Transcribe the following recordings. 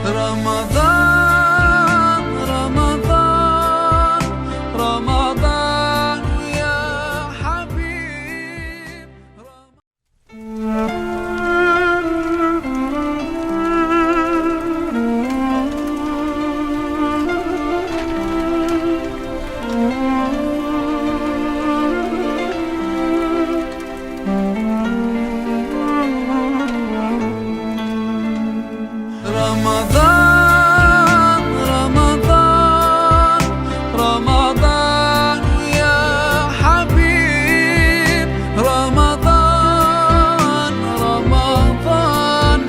رمضان رمضان رمضان يا حبيب. رمضان رمضان رمضان يا حبيب، رمضان رمضان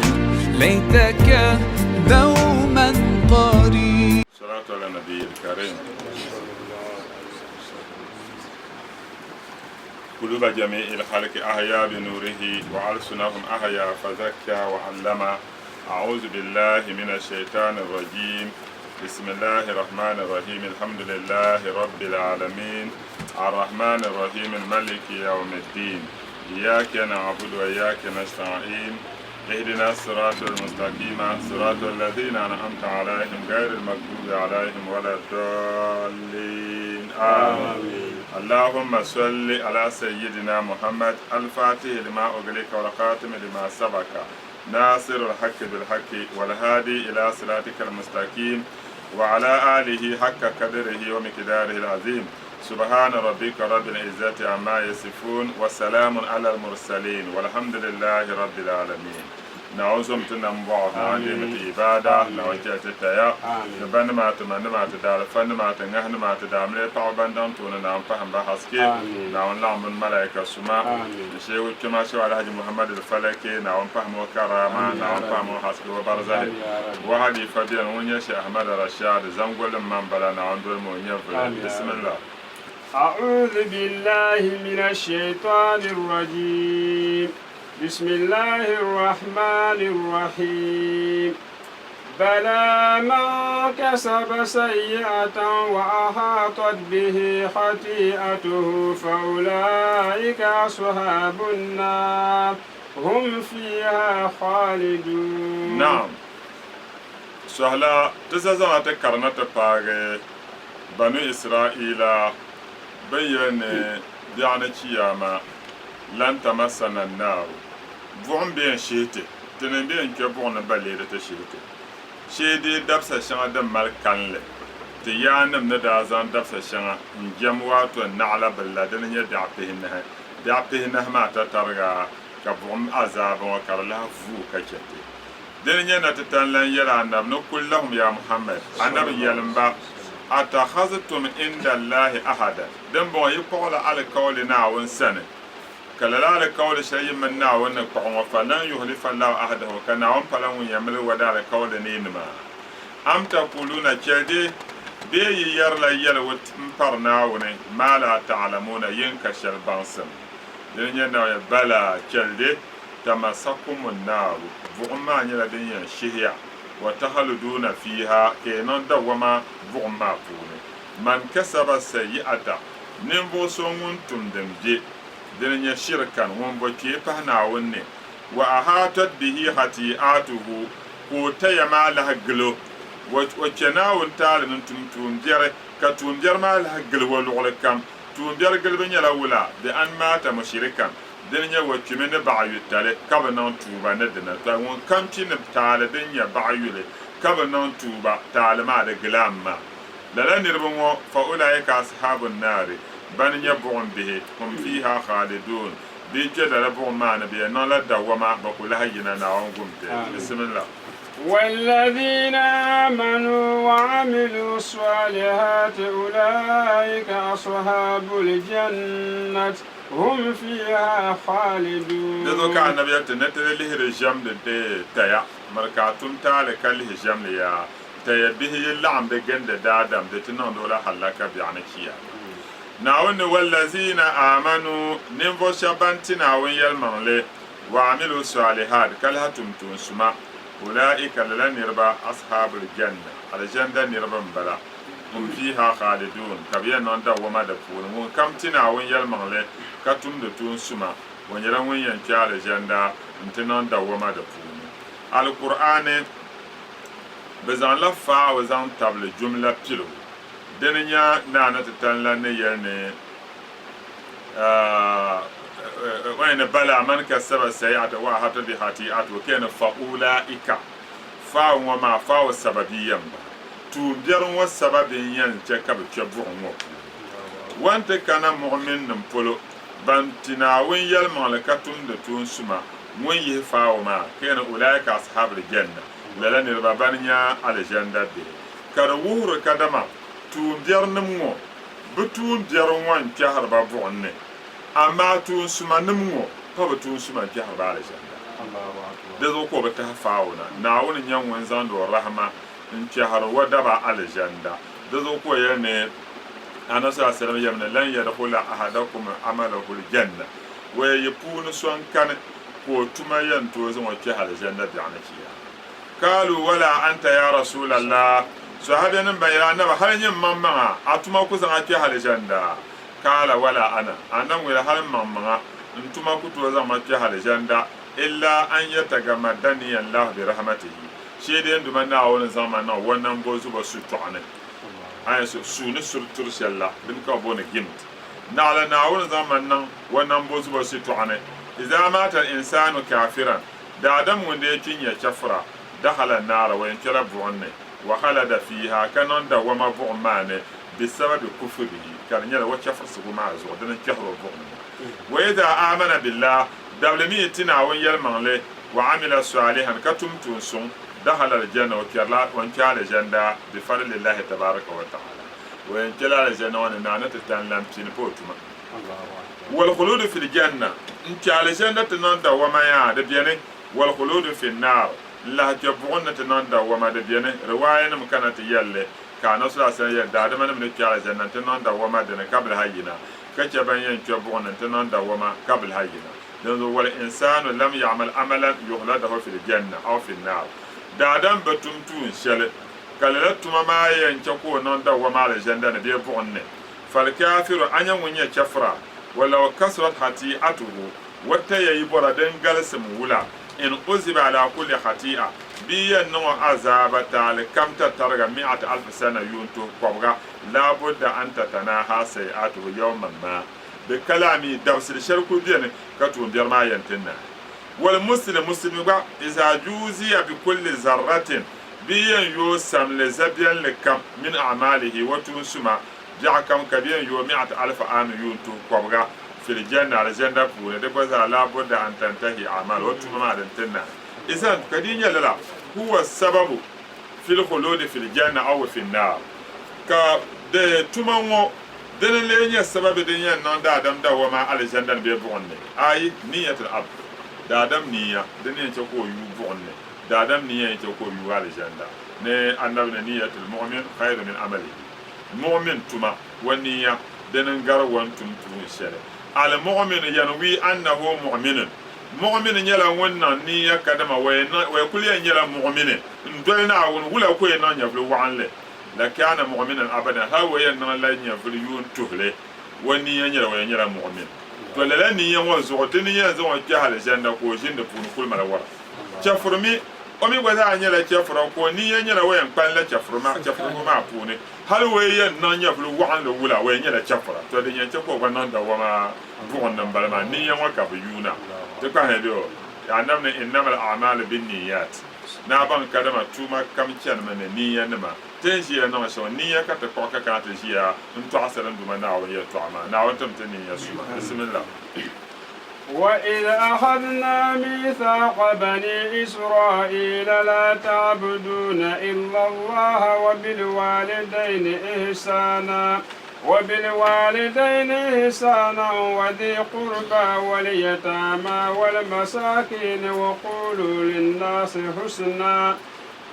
ليتك دوما قريب. صلاة على النبي الكريم. قلوب جميع الخلق أحيا بنوره وألسنهم أحيا فزكى وعلم. أعوذ بالله من الشيطان الرجيم. بسم الله الرحمن الرحيم. الحمد لله رب العالمين الرحمن الرحيم الملك يوم الدين. إياك نعبد وإياك نستعين. اهدنا الصراط المستقيم، صراط الذين أنعمت عليهم غير المغضوب عليهم ولا الضالين، آمين. اللهم صل على سيدنا محمد الفاتح لما أغلق والخاتم لما سبق ناصر الحق بالحق والهادي إلى صراطك المستقيم وعلى آله حق قدره ومقداره العظيم. سبحان ربك رب العزة عما يصفون وسلام على المرسلين والحمد لله رب العالمين. Naawuni zom ti nam bɔɣu, Naawuni deemi ti ibaada, Naawuni chɛli ti taya, ti ba nima, ti ma nima, ti daalifa nima, ti ŋahi nima, ti daamiliya paɣaba ban daŋ tooni, Naawuni pahim ba haske, Naawuni laɣim bɛ ni malaika suma, n sheegu kpɛma Shehu Alhaji Muhammad Al-Falaki, Naawuni pahim o karaama, Naawuni pahim o haske o barzahi. O halifa beni ŋun nyɛ Sheikh Ahmad Rashad, Zangolim ma m-bala, Naawuni dolimi o nyɛvili. Bismillah. أعوذ بالله من الشيطان الرجيم بسم الله الرحمن الرحيم بلى من كسب سيئة وأحاطت به خطيئته فأولئك أصحاب النار هم فيها خالدون. Naam. Sɔhila ti sa zaŋla ti karina ti paagi Banu Israaila bɛn yɛli ni biɛɣuni chiyaama lan tamassana an-naaru, buɣim bɛ yɛn shihi ti, tinim bɛ yɛn kpe buɣim ni ba leei di ti shihi ti. Shee dee dabisa shɛŋa din mali kalinli, ti yaannim ni daa zaŋ dabisa shɛŋa n-jɛm waato naɣila billa dini nyɛ biɛɣu pihinahi. Biɛɣu pihinahi maa tatariga ka buɣim azaaba ŋɔ ka di lahi vuui ka chɛ ti. Dini nyɛ na ti tan lan yɛli Anabi ni, Kul lahum ya Muhammad, Anabi yɛlim ba, Atakhaztum inda Allahi ahadan, Din bɔŋɔ, yi kpuɣila alikauli Naawuni sani, ka lala alikauli shɛli yi mini Naawuni ni kpuɣi ŋɔ, falan yuhlifa Allahu ahdahu, ka Naawuni pala ŋun yɛn miligi wa di alikauli ni yinima. Am takuluna, chɛli di, bee yi yɛrila yɛligu m-pari Naawuni, maa laa ta'lamuuna, yin ka shɛli baŋsim. Dini nyɛ Naawuni, Balaa, chɛli di, Tamasakumu naaru, buɣim maa nyɛla din yɛn shihi ya, wa tahaluduuna fiiha, ka yi niŋ dawwama buɣim maa puuni. Man kasaba sayyi'ata, ninvuɣ so ŋun tum din be, dini nyɛ shirkan, ŋun bo kpee pahi Naawuni ni, wa ahaatat bihi khati'atuhu, ka o taya maa lahi gili o, o kpe Naawuni taali ni n-tum tuumbiɛri, ka tuumbiɛri maa lahi gili o luɣili kam. Tuumbiɛri gilibu nyɛla wula? Bi an maata mushirikan, dini nyɛ o kpimi ni baɣiyutali ka bi niŋ tuuba ni dina. Tɔ ŋun kam kpi ni taali din nyɛ baɣiyuli ka bi niŋ tuuba, taali maa di gili a ma. Lala niriba ŋɔ, fa ulaika ashabu nnaari, bani nyɛ buɣim bihi, hum fiiha khaaliduun, bɛ yi kpe lala buɣim maa ni, bɛ yɛn niŋla dawwama, bɛ ku lahi yina, Naawuni gum ti. Bismillah. Walladhiina aamanu wa amilu ssaalihati ulaika ashabul jannat hum fiiha khaaliduun. Di zuɣu ka Anabi yɛli ti ni ti di lihiri ʒiɛmdi di taya, miri ka a tum taali ka lihi ʒiɛmli yaa. Taya bihi yi laɣimdi gindi daadam, di ti niŋdi o la hallaka biɛɣu ni chiyaama. Naawuni ni Wallazina aamanu, ninvuɣ shɛba ban ti Naawuni yɛlimaŋli, wa amilu saalihaat, ka lahi tum tuun suma, ulaika, lala niriba, ashaabul janna, Alizanda niriba m-bala, hum fiiha khaaliduun, ka bɛ yɛn niŋ dawwama di puuni. Ŋun kam ti Naawuni yɛlimaŋli ka tumdi tuun suma, o nyɛla ŋun yɛn kpe Alizanda nti niŋ dawwama di puuni. Alkur'aani. Bɛ zaŋla faawu zaŋ tabili jumla piligu. Dini nya Naana Titali la ni yɛli ni, O yɛn ni bala man kasaba sayi'ata wa ahata bi khati'atuhu ka yɛn ni fa ulaika. Faawu ŋɔ maa faawu sababiya m-bala. Tuumbiɛri ŋɔ sababi n-yɛn chɛ ka bɛ kpe buɣim ŋɔ puuni. Wa nti kana muɣiminnim polo ban ti Naawuni yɛlimaŋli ka tumdi tuun suma, ŋun yihi faawu maa ka yɛn ni ulaika ashabul janna, lala niriba ban nya Alizanda bihi. Ka di wuhiri kadama tuumbiɛrinim ŋɔ bɛ tuumbiɛri ŋɔ n-kpɛhiri ba buɣim ni, amaa tuun sumanim ŋɔ pa bɛ tuun suma n-kpɛhiri ba Alizanda. Di zuɣu ka o bi tahi faawu na. Naawuni n-nyɛ ŋun zaŋdi o rahima n-kpɛhiri o daba Alizanda. Di zuɣu ka o yɛli ni Anabi sallallahu alaihi wasallam yɛmi ni, Lan yadkhula ahadakum amaluhu al-janna, Waya yi puuni so n-kani ka o tuma yɛn tooi zaŋ o kpɛhi Alizanda biɛɣuni chiyaama. Kaalu wala anta ya Rasulallah, Sahabiyanim ban yɛli Annabi, hali nyin maŋmaŋa a tuma ku zaŋ a kpɛhi Alizanda? Kaala wala ana, Annabi ŋun yɛli hali m maŋmaŋa n tuma ku tooi zaŋ ma kpɛhi Alizanda illa an yatagamadaniya Allahu bi rahmatihi, shee dee n Duuma Naawuni zaŋ ma niŋ o nambo zubo sutɔɣu ni, a yɛn su ni suri turi shɛli la, dini ka bɛ booni gimt. Naɣila Naawuni zaŋ ma niŋ o nambo zubo sitɔɣu ni, Iza maata al-insaanu kaafiran, daadam ŋun dee kpi n-nyɛ chɛfura, dakhala an-naara, o yɛn kpɛla buɣim ni, wa khalada fiiha, ka niŋ dawwama buɣim maa ni, bisababi kufrihi, ka di nyɛla o chɛfurisigu maa zuɣu, dini n-kpɛhiri o buɣim ni. Wa iza aamana billah, dabili mi yi ti Naawuni yɛlimaŋli, wa amila saalihan, ka tum tuun suŋ, dakhala al-janna, o kpɛrila, o ni kpe Alizanda, bifadlillahi tabaaraka wa ta'ala. O yɛn kpɛla Alizanda ŋɔ ni Naa ni ti tani lan pini pa o tuma. Wal-khuluudu fil janna, n-kpe Alizanda ti niŋ dawama yaa, di beni. Wal-khuluudu fin naar, n-lahi kpe buɣim ni ti niŋ dawama, di beni. Riwaayanim kana ti yɛli li, ka Anabi sallallahu alaihi wasallam yɛli, Daadamanim ni kpe Alizanda nti niŋ dawama dini ka bilahi yina, ka chɛ ban yɛn kpe buɣim ni nti niŋ dawama ka bilahi yina. Dinzuɣu wal-insaanu lam ya'mal amalan yukhladahu fil janna aw fin naar, daadam bi tum tuun shɛli ka lala tuma maa yɛn chɛ ka o niŋ dawama Alizanda ni bee buɣim ni. Falkaafiru, a nya ŋun nyɛ chɛfura, walaw kasurat khati'atuhu, o taya yi bɔra din galisim wula, in uziba ala kulli khati'a, bɛ yi yɛn niŋ o azaaba taali kam tatariga mi'at alfi sana yuun tuhi kɔbiga, laabudda an tatanaha sayi'atuhu yawman ma, di kalaami dabisili shɛli kuli beni ka tuumbiɛri maa yɛn ti naai. Wal muslim, musulimi gba, iza juuziya bi kulli zarratin, bɛ yɛn yooi samli zabiɛnli kam min a'maalihi o tuun suma biɛɣu kam ka bɛ yɛn yooi mi'at alfi aami yuun tuhi kɔbiga fil janna alizanda puuni di gba zaa laabudda an tantahi a'maal o tuma maa din ti naai. Izan ka di yi nyɛ lala huwa sababu fil khuluudi fil janna aw fin naar ka di tuma ŋɔ dini n-lee nyɛ sababi din yɛn niŋ daadam dawama alizanda ni bee buɣim ni? Ayi, niyyatul abd, daadam niya din yɛn chɛ ka o yuui buɣim ni. Daadam niya yɛn chɛ ka o yuui alizanda ni. Annabi ni niyyatul mu'min khayru min amalihi, mu'min tuma o niya dini n-gari o ni tum tuun shɛli. Al-mu'minu yanwi annahu mu'minun, mu'min nyɛla ŋun niŋ niya kadama o kuli yɛn nyɛla mu'mini n-doli Naawuni, wula ka o yɛn niŋ nyɛvili waɣinli? Lakana mu'minan abadan, hali o yɛn niŋ la nyɛvili yuun tuhili, o niya nyɛla o yɛn nyɛla mu'min. To lala niya ŋɔ zuɣu di ni yɛn zaŋ o kpɛhi alizanda ka o ʒini di puuni kuli mali wɔra. Chɛfuri mi, o mi gba zaa nyɛla chɛfura ka o niya nyɛla o yɛn kpalinla chɛfurigu maa puuni, hali o yi yɛn niŋ nyɛvili waɣinli wula o yɛn nyɛla chɛfura. To din yɛn chɛ ka o gba niŋ dawama buɣim ni m-bala maa, niya ŋɔ ka bɛ yuuna. Ti kpahiya bɛ o, Annabi ni innamal a'maalu binniyat. Naa baŋ kadama tuuma kam chanimi ni niiyanima. Ti ni ʒiya niŋ shɛm, niiya ka ti kpuɣi ka kana ti ʒiya n-tɔɣisiri n Duuma Naawuni yɛltɔɣa maa. Naawuni tim ti niiya suma. Bisimillah. وَإِذْ أَخَذْنَا مِيثَاقَ بَنِي إِسْرَائِيلَ لَا تَعْبُدُونَ إِلَّا اللَّهَ وَبِالْوَالِدَيْنِ إِحْسَانًا وبالوالدين إحسانا وذي قربى واليتامى والمساكين وقولوا للناس حسنا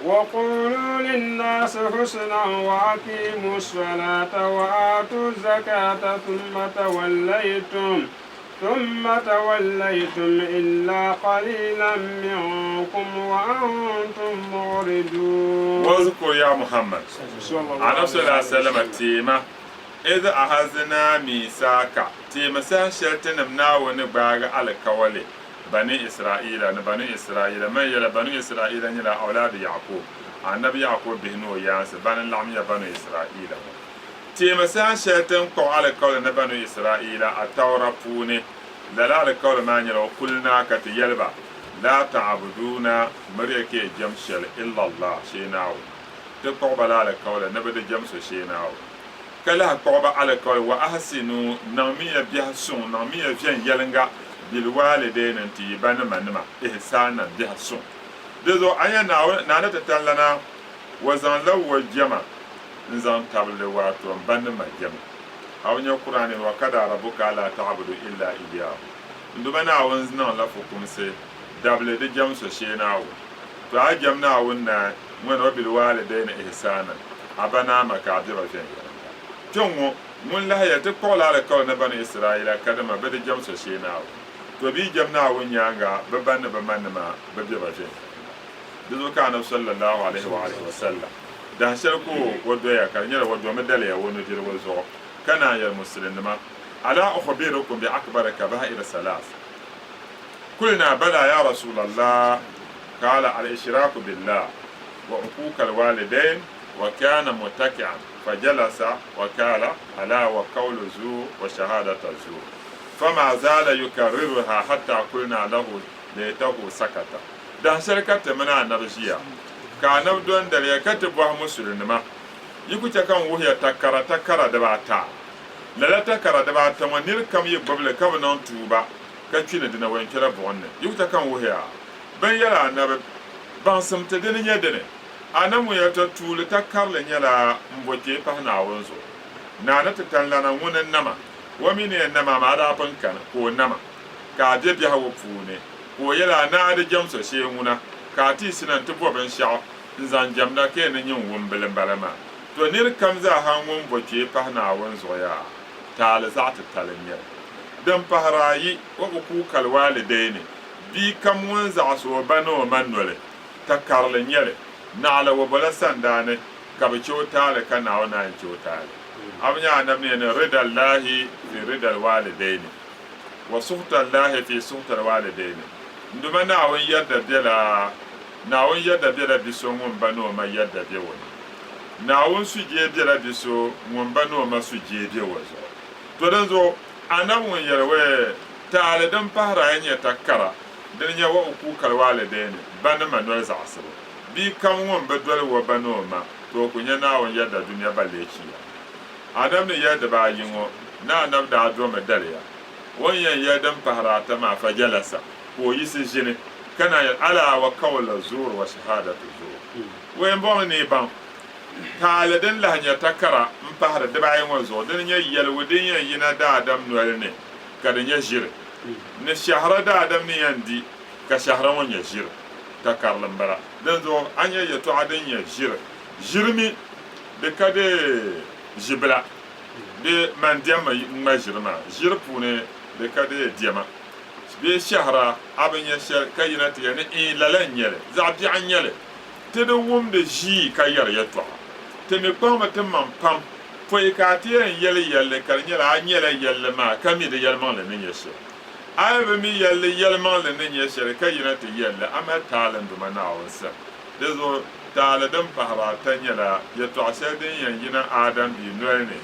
وقولوا للناس حسنا وأقيموا الصلاة وآتوا الزكاة ثم توليتم ثم توليتم إلا قليلا منكم وأنتم معرضون. واذكر يا محمد Anabi sallallahu alaihi wasallam teema idh ahazna miisaka teema saha shɛli tinim Naawuni ni gbaagi alikawali Bani Israila ni Banu Israila man yɛla Banu Israila nyɛla awlaadu Yaqub. Anabi Yaakubu bihi ni o yaansi bani n-laɣim ya Banu Israaila ŋɔ. Teemi saha shɛli ti ni kpuɣi alikauli ni Banu Israaila Attaura puuni. Lala alikauli maa nyɛla o kuli na ka ti yɛli ba, Laa ta'abuduuna, miriya ka yi jɛm shɛli, illallah, shee Naawuni. Ti kpuɣi ba la alikauli ni bɛ di jɛm so shee Naawuni. Ka lahi kpuɣi ba alikauli, wa ahsinu, niŋmiya biɛhi suŋ, niŋmiya viɛnyɛliŋga, bilwaalidayni, n-ti yi ba ni ma nima, ihsaanan, biɛhi suŋ. Di zuɣu a nya Naawuni Naa ni ti tanlana wa zaŋ la wa jɛma n-zaŋ tabili waato m ba ni ma jɛma. A bi nya Kur'aani ni, Wa kadaa rabuka alaa ta'budu illaa iyaahu. N Duuma Naawuni niŋ la fukumsi dabili di jɛm so shee Naawuni. To a yi jɛm Naawuni naai, ŋun wa bilwaalidayni ihsaanan, a ba ni a ma ka a be ba viɛnyɛliŋga. Kpiɔŋ ŋɔ, ŋun lahi yɛli, Ti kpuɣila alikauli ni Banu Israaila kadama bɛ di jɛm so shee Naawuni. To bɛ yi jɛm Naawuni nyaaŋa, bɛ ba ni bɛ manima bi be ba viɛnyɛliŋga. Di zuɣu ka Anabi sallallahu alaihi wa alihi wa sallam dahin shɛli ka o doya ka di nyɛla o domi daliya o nudirigu zuɣu ka naan yɛli Musulinnima, Alaa ukhbirukum bi akbari kaba'iri salas? Kulna bala ya Rasulallah, Qala al-ishraku billah wa uquqal walidain wa kana muttaki'an fajalasa wa qala alaa wa qawlu zur wa shahadatu zur fama zala yukarriruha hatta kulna lahu laytahu sakata. Dahinshɛli ka ti mini Anabi ʒiya, ka Anabi do n-daliya ka ti bɔhi Musulinima, Yi ku chɛ ka n wuhi ya takara takara dibaata? Lala takara dibaata ŋɔ nir kam yi gbibi li ka bi niŋ tuuba ka kpi ni dina, o yɛn kpɛla buɣim ni. Yi ku chɛ ka n wuhi ya? Bɛn yɛli Anabi, Baŋsim ti dini nyɛ dini? Anabi ŋun yɛli tɔ tuuli takarili nyɛla m bo kpee pahi Naawuni zuɣu. Naa ni ti tanlana ŋuni n-nama, o mi ni yɛn nama amaa a daa pun kani ka o nama, ka a be biɛhigu puuni. Ka o yɛli a, Ni a di jɛm so shee ŋuna, ka a ti yiɣisina nti bo binshɛɣu n-zaŋ jɛmda ka yɛn ni nyin wumbili m-bala maa. To nir kam zaa ha ŋun bo kpee pahi Naawuni zuɣu yaa, taali zaɣ titali n-nyɛ li. Din pahir ayi, o bi kuui kali waalidayni, bia kam ŋun zaɣis o ba ni o ma noli, ta karili n-nyɛ li. Naɣila o bola sandaani ka bɛ chɛ o taali ka Naawuni naan chɛ o taali. A bi nya Anabi ni yɛli ni, Ridallahi fi ridal waalidayni. Wa suhta Allahi fi suhta alwaalidayni, N Duuma Naawuni yɛdda bela Naawuni yɛdda bela bi so ŋun ba ni o ma yɛdda be o ni. Naawuni sujee bela bi so ŋun ba ni o ma sujee be o zuɣu. To dinzuɣu Anabi ŋun yɛli wee, Taali din pahiri ayi nyɛ takara, dini nyɛ wa ukuuka alwaalidayni, ba ni ma noli zaɣisibu. Bia kam ŋun bi doli o ba ni o ma, to o ku nya Naawuni yɛdda dunia balee chiya. Anabi ni yɛli dibaayi ŋɔ ni anabi daa domi daliya o ni yɛn yɛli din pahiri ata maa, fajalasa, ka o yiɣisi ʒini, ka naan yɛli, Alaa wa kawla zuur wa shahadatu zuur. O yɛn bɔŋɔ ni yi baŋ taali din lahi nyɛ takara m-pahiri dibaayi ŋɔ zuɣu, dini nyɛ yɛligu din yɛn yina daadam noli ni ka di nyɛ ʒiri, ni shɛhira daadam ni yɛn di ka shɛhira ŋɔ nyɛ ʒiri, takarili m-bala. Dinzuɣu a nya yɛtɔɣa din nyɛ ʒiri, ʒiri mi di ka di ʒibila bee man diɛmmi ŋ-ŋma ʒiri maa. Ʒiri puuni di ka di diɛma bee shɛhira a bi nya shɛli ka yina ti yɛli ni iin lala n-nyɛ li, zaɣ biɛɣu n-nyɛ li. Ti di wumdi ʒii ka yɛri yɛtɔɣa. Ti mi kpaŋmi ti maŋ pam pɔi ka a ti yɛn yɛli yɛlli ka di nyɛla a nyɛla yɛlli maa ka mi di yɛlimaŋli ni nyɛ shɛli. A yi bi mi yɛlli yɛlimaŋli ni nyɛ shɛli ka yina ti yɛli li, a mali taali n-Duuma Naawuni sani. Di zuɣu Taali din pahiri ata nyɛla yɛtɔɣ shɛli din yɛn yina Adam bia noli ni,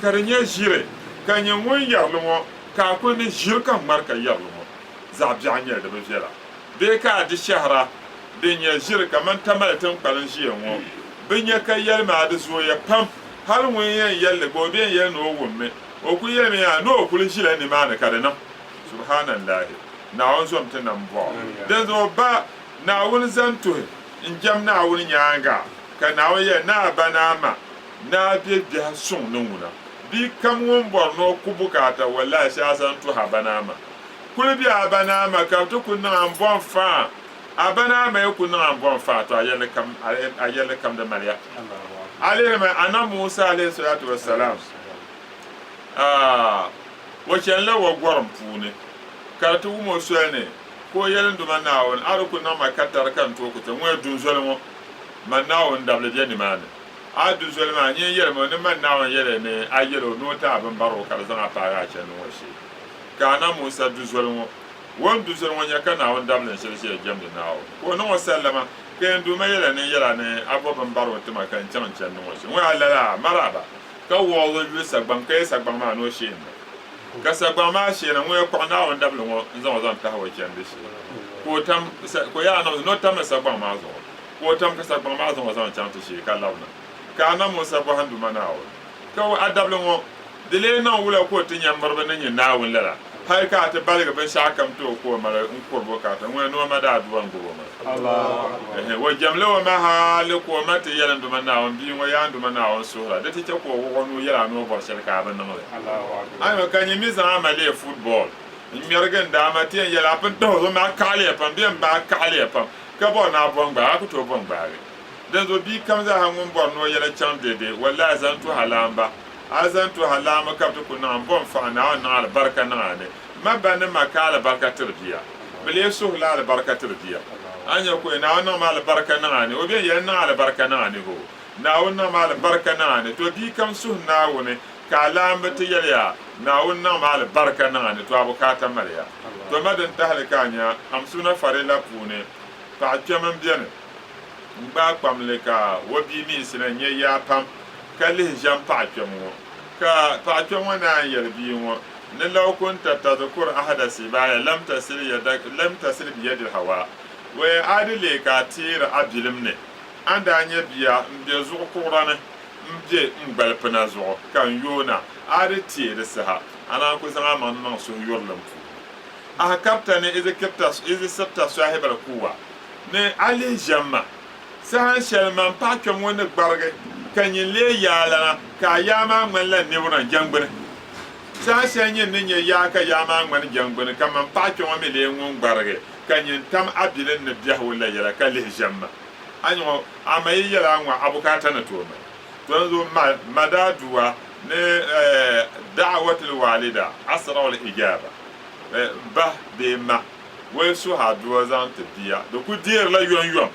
ka di nyɛ ʒiri, ka nyɛ ŋun yɛri li ŋɔ, ka a kul ni ʒiri ka ŋmari ka yɛri li ŋɔ, zaɣ biɛɣu n-nyɛ li, di bi viɛla. Bee ka a di shɛhira din nyɛ ʒiri kaman Tamale tiŋkpaliŋ ʒiya ŋɔ, bɛ nya ka yɛli maa di zooya pam, hal ŋun yɛn yɛli li gba o bee n-yɛli ni o wummi, o kul yɛlimi yaa ni o kul ʒila nimaani ka di niŋ. Subhaanallahi! Naawuni zom ti nambɔɣu. Dinzuɣu ba Naawuni zaŋ tuhi n-jɛm Naawuni nyaaŋa, ka Naawuni yɛli, Ni a ba ni a ma, ni a be biɛhi suŋ ni ŋuna. Bia kam ŋun bɔri ni o ku bukaata, wallahi shee a zaŋ tuhi a ba ni a ma. Kuli be a ba ni a ma ka bɛ ti ku niŋ a m-bɔŋ faa. A ba ni a ma yi ku niŋ a m-bɔŋ faa, to a yɛlli kam di maliya. A lihimi Anabi Musa alayhi salatu wa salam, o chanila o gɔrim puuni ka di ti wum o soli ni Ka o yɛli, N Duuma Naawuni, a di ku niŋ ma katari ka n tooi ku ti ŋun ya dunzoli ŋɔ, man Naawuni dabili be nimaani. A du zoli maa, nyin yɛlim o ni man Naawuni yɛli ni a yɛl o ni o ti a bimbarigu ka di zaŋ a paagi a chandi ŋɔ shee. Ka a na Musa du zoli ŋɔ. O ni du zoli ŋɔ nya ka Naawuni dabili n-shiri ʒiya jɛmdi Naawuni. Ka o niŋ o sallama. Ka yɛn Duuma yɛla ni n yɛl a ni a bo bimbarigu ti ma ka n chaŋ n chandi ŋɔ shee. Ŋɔ yaa lala, maraba! Ka wuɣ o yuli sagbaŋ, ka yɛ sagbaŋ maa ni o sheeni na. Ka sagbaŋ maa sheena, ŋun yɛn kpuɣi Naawuni dabili ŋɔ n-zaŋ o zaŋ tahi o chandi shee. Ka o tam, ka o yaa niŋ ni o tammi sagbaŋ maa zuɣu, ka o tam ka sagbaŋ maa zaŋ o zaŋ chaŋ ti shee ka labina. Ka Annabi Musa bɔhi n Duuma Naawuni, Ka o, a dabili ŋɔ, di lee niŋ wula ka o ti nya miriba ni nyɛ Naawuni lala, hali ka a ti baligi binshɛɣu kam ti o ka o mali n-kuri bukaata ŋɔ ni o ma daa aduwa n-gbubi o maa? Ɛhɛ, o jɛmla o ma hali ka o ma ti yɛli n Duuma Naawuni, Bia ŋɔ yaa n Duuma Naawuni suhira, di ti chɛ ka o wuɣ o nuu yɛli a ni o bɔri shɛli ka a bi niŋ li. Ayo, ka nyin mi zaŋ a ma leei football ŋ-ŋmɛrigi n daa ma ti yɛn yɛli a pun tahi o zuɣu maa kaɣiliya pam bee m-baai kaɣiliya pam ka bɔri ni a bɔ n-gbaagi, a ku tooi bɔ n-gbaagi. Dinzuɣu bia kam zaaha ŋun bɔri ni o yɛla chaŋ dɛde, wallahi zaŋ tuhi a laamba. A zaŋ tuhi a laamba ka bɛ ti ku niŋ a, m-bo n-faɣi Naawuni niŋ alibarika niŋ a ni. Ma ba ni ma ka alibarika tiri bia. Bɛ lee suhila alibarika tiri bia. A ni nya ka o yɛli, Naawuni niŋmi alibarika niŋ a ni. O beni yɛli, N niŋ alibarika niŋ a ni hoo. Naawuni niŋmi alibarika niŋ a ni. To bia kam suhi Naawuni ka a laamba ti yɛli ya, Naawuni niŋmi alibarika niŋ a ni, to a bukaata mali ya. To ma din tahili ka a nya, Hamsuna farila puuni, paɣa kpɛm m-beni. N-gbaai kpamli ka o bia miɣisi na n-nyɛ yaa pam, ka lihi ʒɛm paɣa kpɛm ŋɔ. Ka paɣa kpɛm ŋɔ naan yɛli bia ŋɔ, Ni law kunta tadhkur ahada sibaya lam tasil yadak lam tasil biyadil hawa. Wee a di leei ka a teeri a bilim ni a ni daa nyɛ bia m-be zuɣu kuɣira ni m-be m gbalipina zuɣu ka n yoona, a di teei di saha, a naan ku zaŋ a maŋ niŋ suhuyurilim puuni. Ahkabta ni izi kirta izi sirta sahibal kuwa. Ni a lihi ʒiɛm ma, saha shɛli man paɣ kpɛm ŋɔ ni gbarigi, ka nyin leei yaalana, ka a yaa maa ŋmanila nɛwuna jɛŋgbini. Saha shɛli nyin ni nyɛ yaa ka yaa maa ŋmani jɛŋgbini, ka man paɣ kpɛm ŋɔ mi leei ŋun gbarigi, ka nyin tam a bilim ni biɛhigu la yɛla ka lihi ʒiɛm ma. A nya ŋɔ, a ma yi yɛl a ŋɔ, a bukaata ni tooi mali. To n zuɣu ma, ma daa dua ni da'awatul waalida asra'ul ijaaba, ba bee ma. Wali suhi adua zaŋ ti bia, di ku deerila yomyom.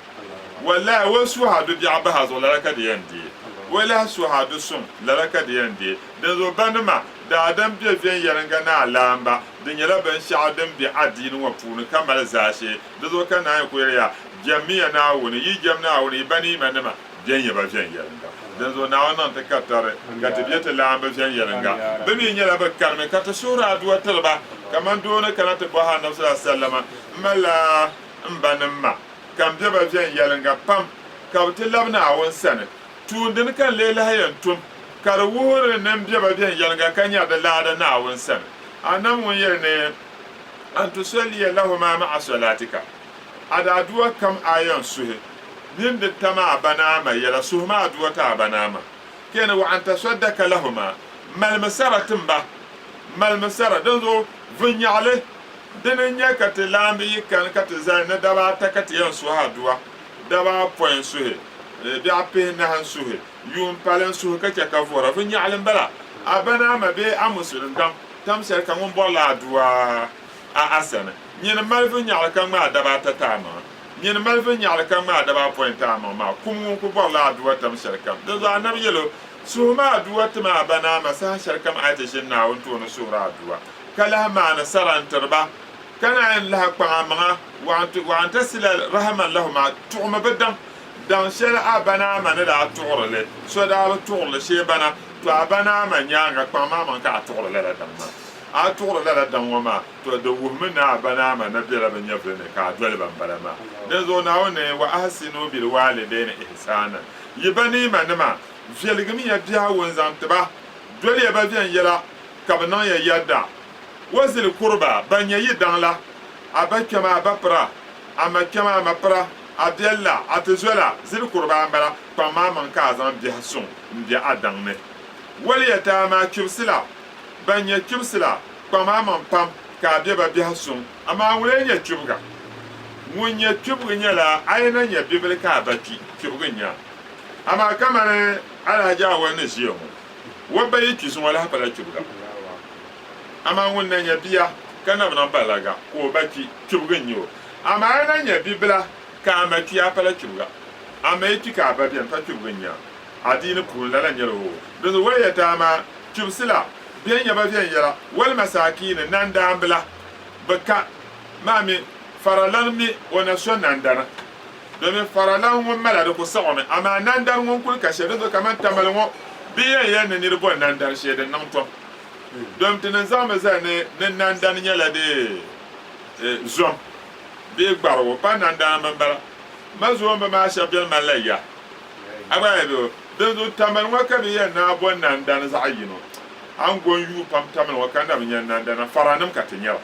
Wallahi, wali suhi adu biɛɣu bahi a zuɣu, lala ka di yɛn deei. Wali lahi suhi adu suŋ, lala ka di yɛn deei. Dinzuɣu banima, daadam be viɛnyɛliŋga ni alaamba, di nyɛla binshɛɣu din be adiini ŋɔ puuni ka mali zaashee. Di zuɣu ka Naawuni kuli yɛli ya, Jɛmmiya Naawuni, yi jɛm Naawuni, yi ba ni yi manima. Bɛn ba viɛnyɛliŋga. Dinzuɣu Naawuni niŋ ti ka tari, ka ti be ti laamba viɛnyɛliŋga. Bɛ mi nyɛla bɛ kanimi ka ti suhiri aduwa tiri ba, kaman doo ni kana ti bɔhi Anabi sallallahu alaihi wasallama, M malila m ba ni m ma, ka m be ba viɛnyɛliŋga pam, ka bɛ ti labi Naawuni sani. Tuun dini ka n lee lahi yɛn tum, ka di wuhiri ni m be ba viɛnyɛliŋga ka nyari di laada Naawuni sani? Anabi ŋun yɛli ni, An tusalliya lahuma ma'a salatika. A daa aduwa kam a yɛn suhi nini di tam a ba ni a ma yɛla, suhimi aduwa ti a ba ni a ma. Ka yɛni, wa an tasaddaka lahuma, malimi sara tim ba, malimi sara. Dinzuɣu vinnyaɣili dini n-nyɛ ka ti laambi yi kani ka ti zali ni daba ata ka ti yɛn suhi aduwa, daba apɔin n-suhi, biɛɣu pihinahi n-suhi, yuun pali n-suhi ka chɛ ka vuhira. Vinnyaɣili m-bala, a ba ni a ma bee a musulim daŋ tam shɛli ka ŋun bɔrila aduwa a a sani. Nyini mali vinnyaɣili ka ŋmaai daba ata ti a maŋa. Nyini mali vinnyaɣili ka ŋmaai daba apɔin ti a maŋ maa. Kum ŋun ku bɔrila aduwa tam shɛlikam. Dinzuɣu Anabi yɛl o, Suhimi aduwa ti ma a ba ni a ma saha shɛlikam a yi ti ʒini Naawuni tooni suhiri aduwa, ka lahi maani sara n-tiri ba, ka naan lahi kpaŋ a maŋa wa an tasila rahiman lahuma, tuɣimi bi daŋ daŋ shɛli a ba ni a ma ni daa tuɣiri li, so daa bi tuɣiri li shee bana, to a ba ni a ma nyaaŋa kpaŋmi a maŋ ka a tuɣiri lala daŋ maa. A tuɣiri lala daŋ ŋɔ maa, to di wuhimi ni a ba ni a ma na bela bɛ nyɛvili ni ka a doli ba m-bala maa. Dinzuɣu Naawuni ni, Wa ahsinu bil waalidayni ihsaanan, Yi ba ni yi manima, viɛligimiya biɛhigu n-zaŋ ti ba, doliya ba viɛnyɛla ka bɛ niŋ ya yɛdda. Wa zil kurba, ban nyɛ yi daŋ la, a ba kpɛma, a ba pira, a ma kpɛma, a ma pira, a biɛlila, a tizola, zil kurba m-bala, kpaŋm a maŋ ka a zaŋ biɛhi suŋ m-be a daŋ ni. Wal yataama, kpibisi la, Ban nyɛ kpibisi la, kpaŋm a maŋ pam ka a be ba biɛhi suŋ, amaa ŋun lee nyɛ kpibiga? Ŋun nyɛ kpibigi nyɛla a yi na nyɛ bibili ka a ba kpi, kpibigi n-nyɛ a. Amaa kamani Alhaji Awal ni ʒiya ŋɔ, o ba yi kpi zuŋɔ lahi pala kpibiga. Amaa ŋun na nyɛ bia ka na bi niŋ balaga ka o ba kpi, kpibigi n-nyɛ o. Amaa a yi na nyɛ bibila ka a ma kpi, a pala kpibiga. A ma yi kpi ka a ba beni, pa kpibigi n-nyɛ a. Adiini puuni lala n-nyɛli o. Dinzuɣu wali yataama kpibisi la bɛn nyɛ ba viɛnyɛla, wali masaakiini nandaambila bɛ ka maa mi, faralana mi o na so nandana. Domin faralan ŋun mala di ku saɣimi, amaa nandari ŋun kuli ka shɛli, dinzuɣu kamani Tamale ŋɔ bɛ yɛn yɛli ni niri bo nandari shee din niŋ tom. Domi ti ni zaŋmi zali ni ni nandani nyɛla di zom bee gbarigu, pa nandana m bala. Ma zoomba maa shɛba bɛni malila ya. A gba yɛli bɛ, dinzuɣu Tamale ŋɔ ka bɛ yɛn naai bo nandani zaɣ yino. A ni go n-yuui pam Tamale ŋɔ ka na bi nya nandana, faranim ka ti nyɛba.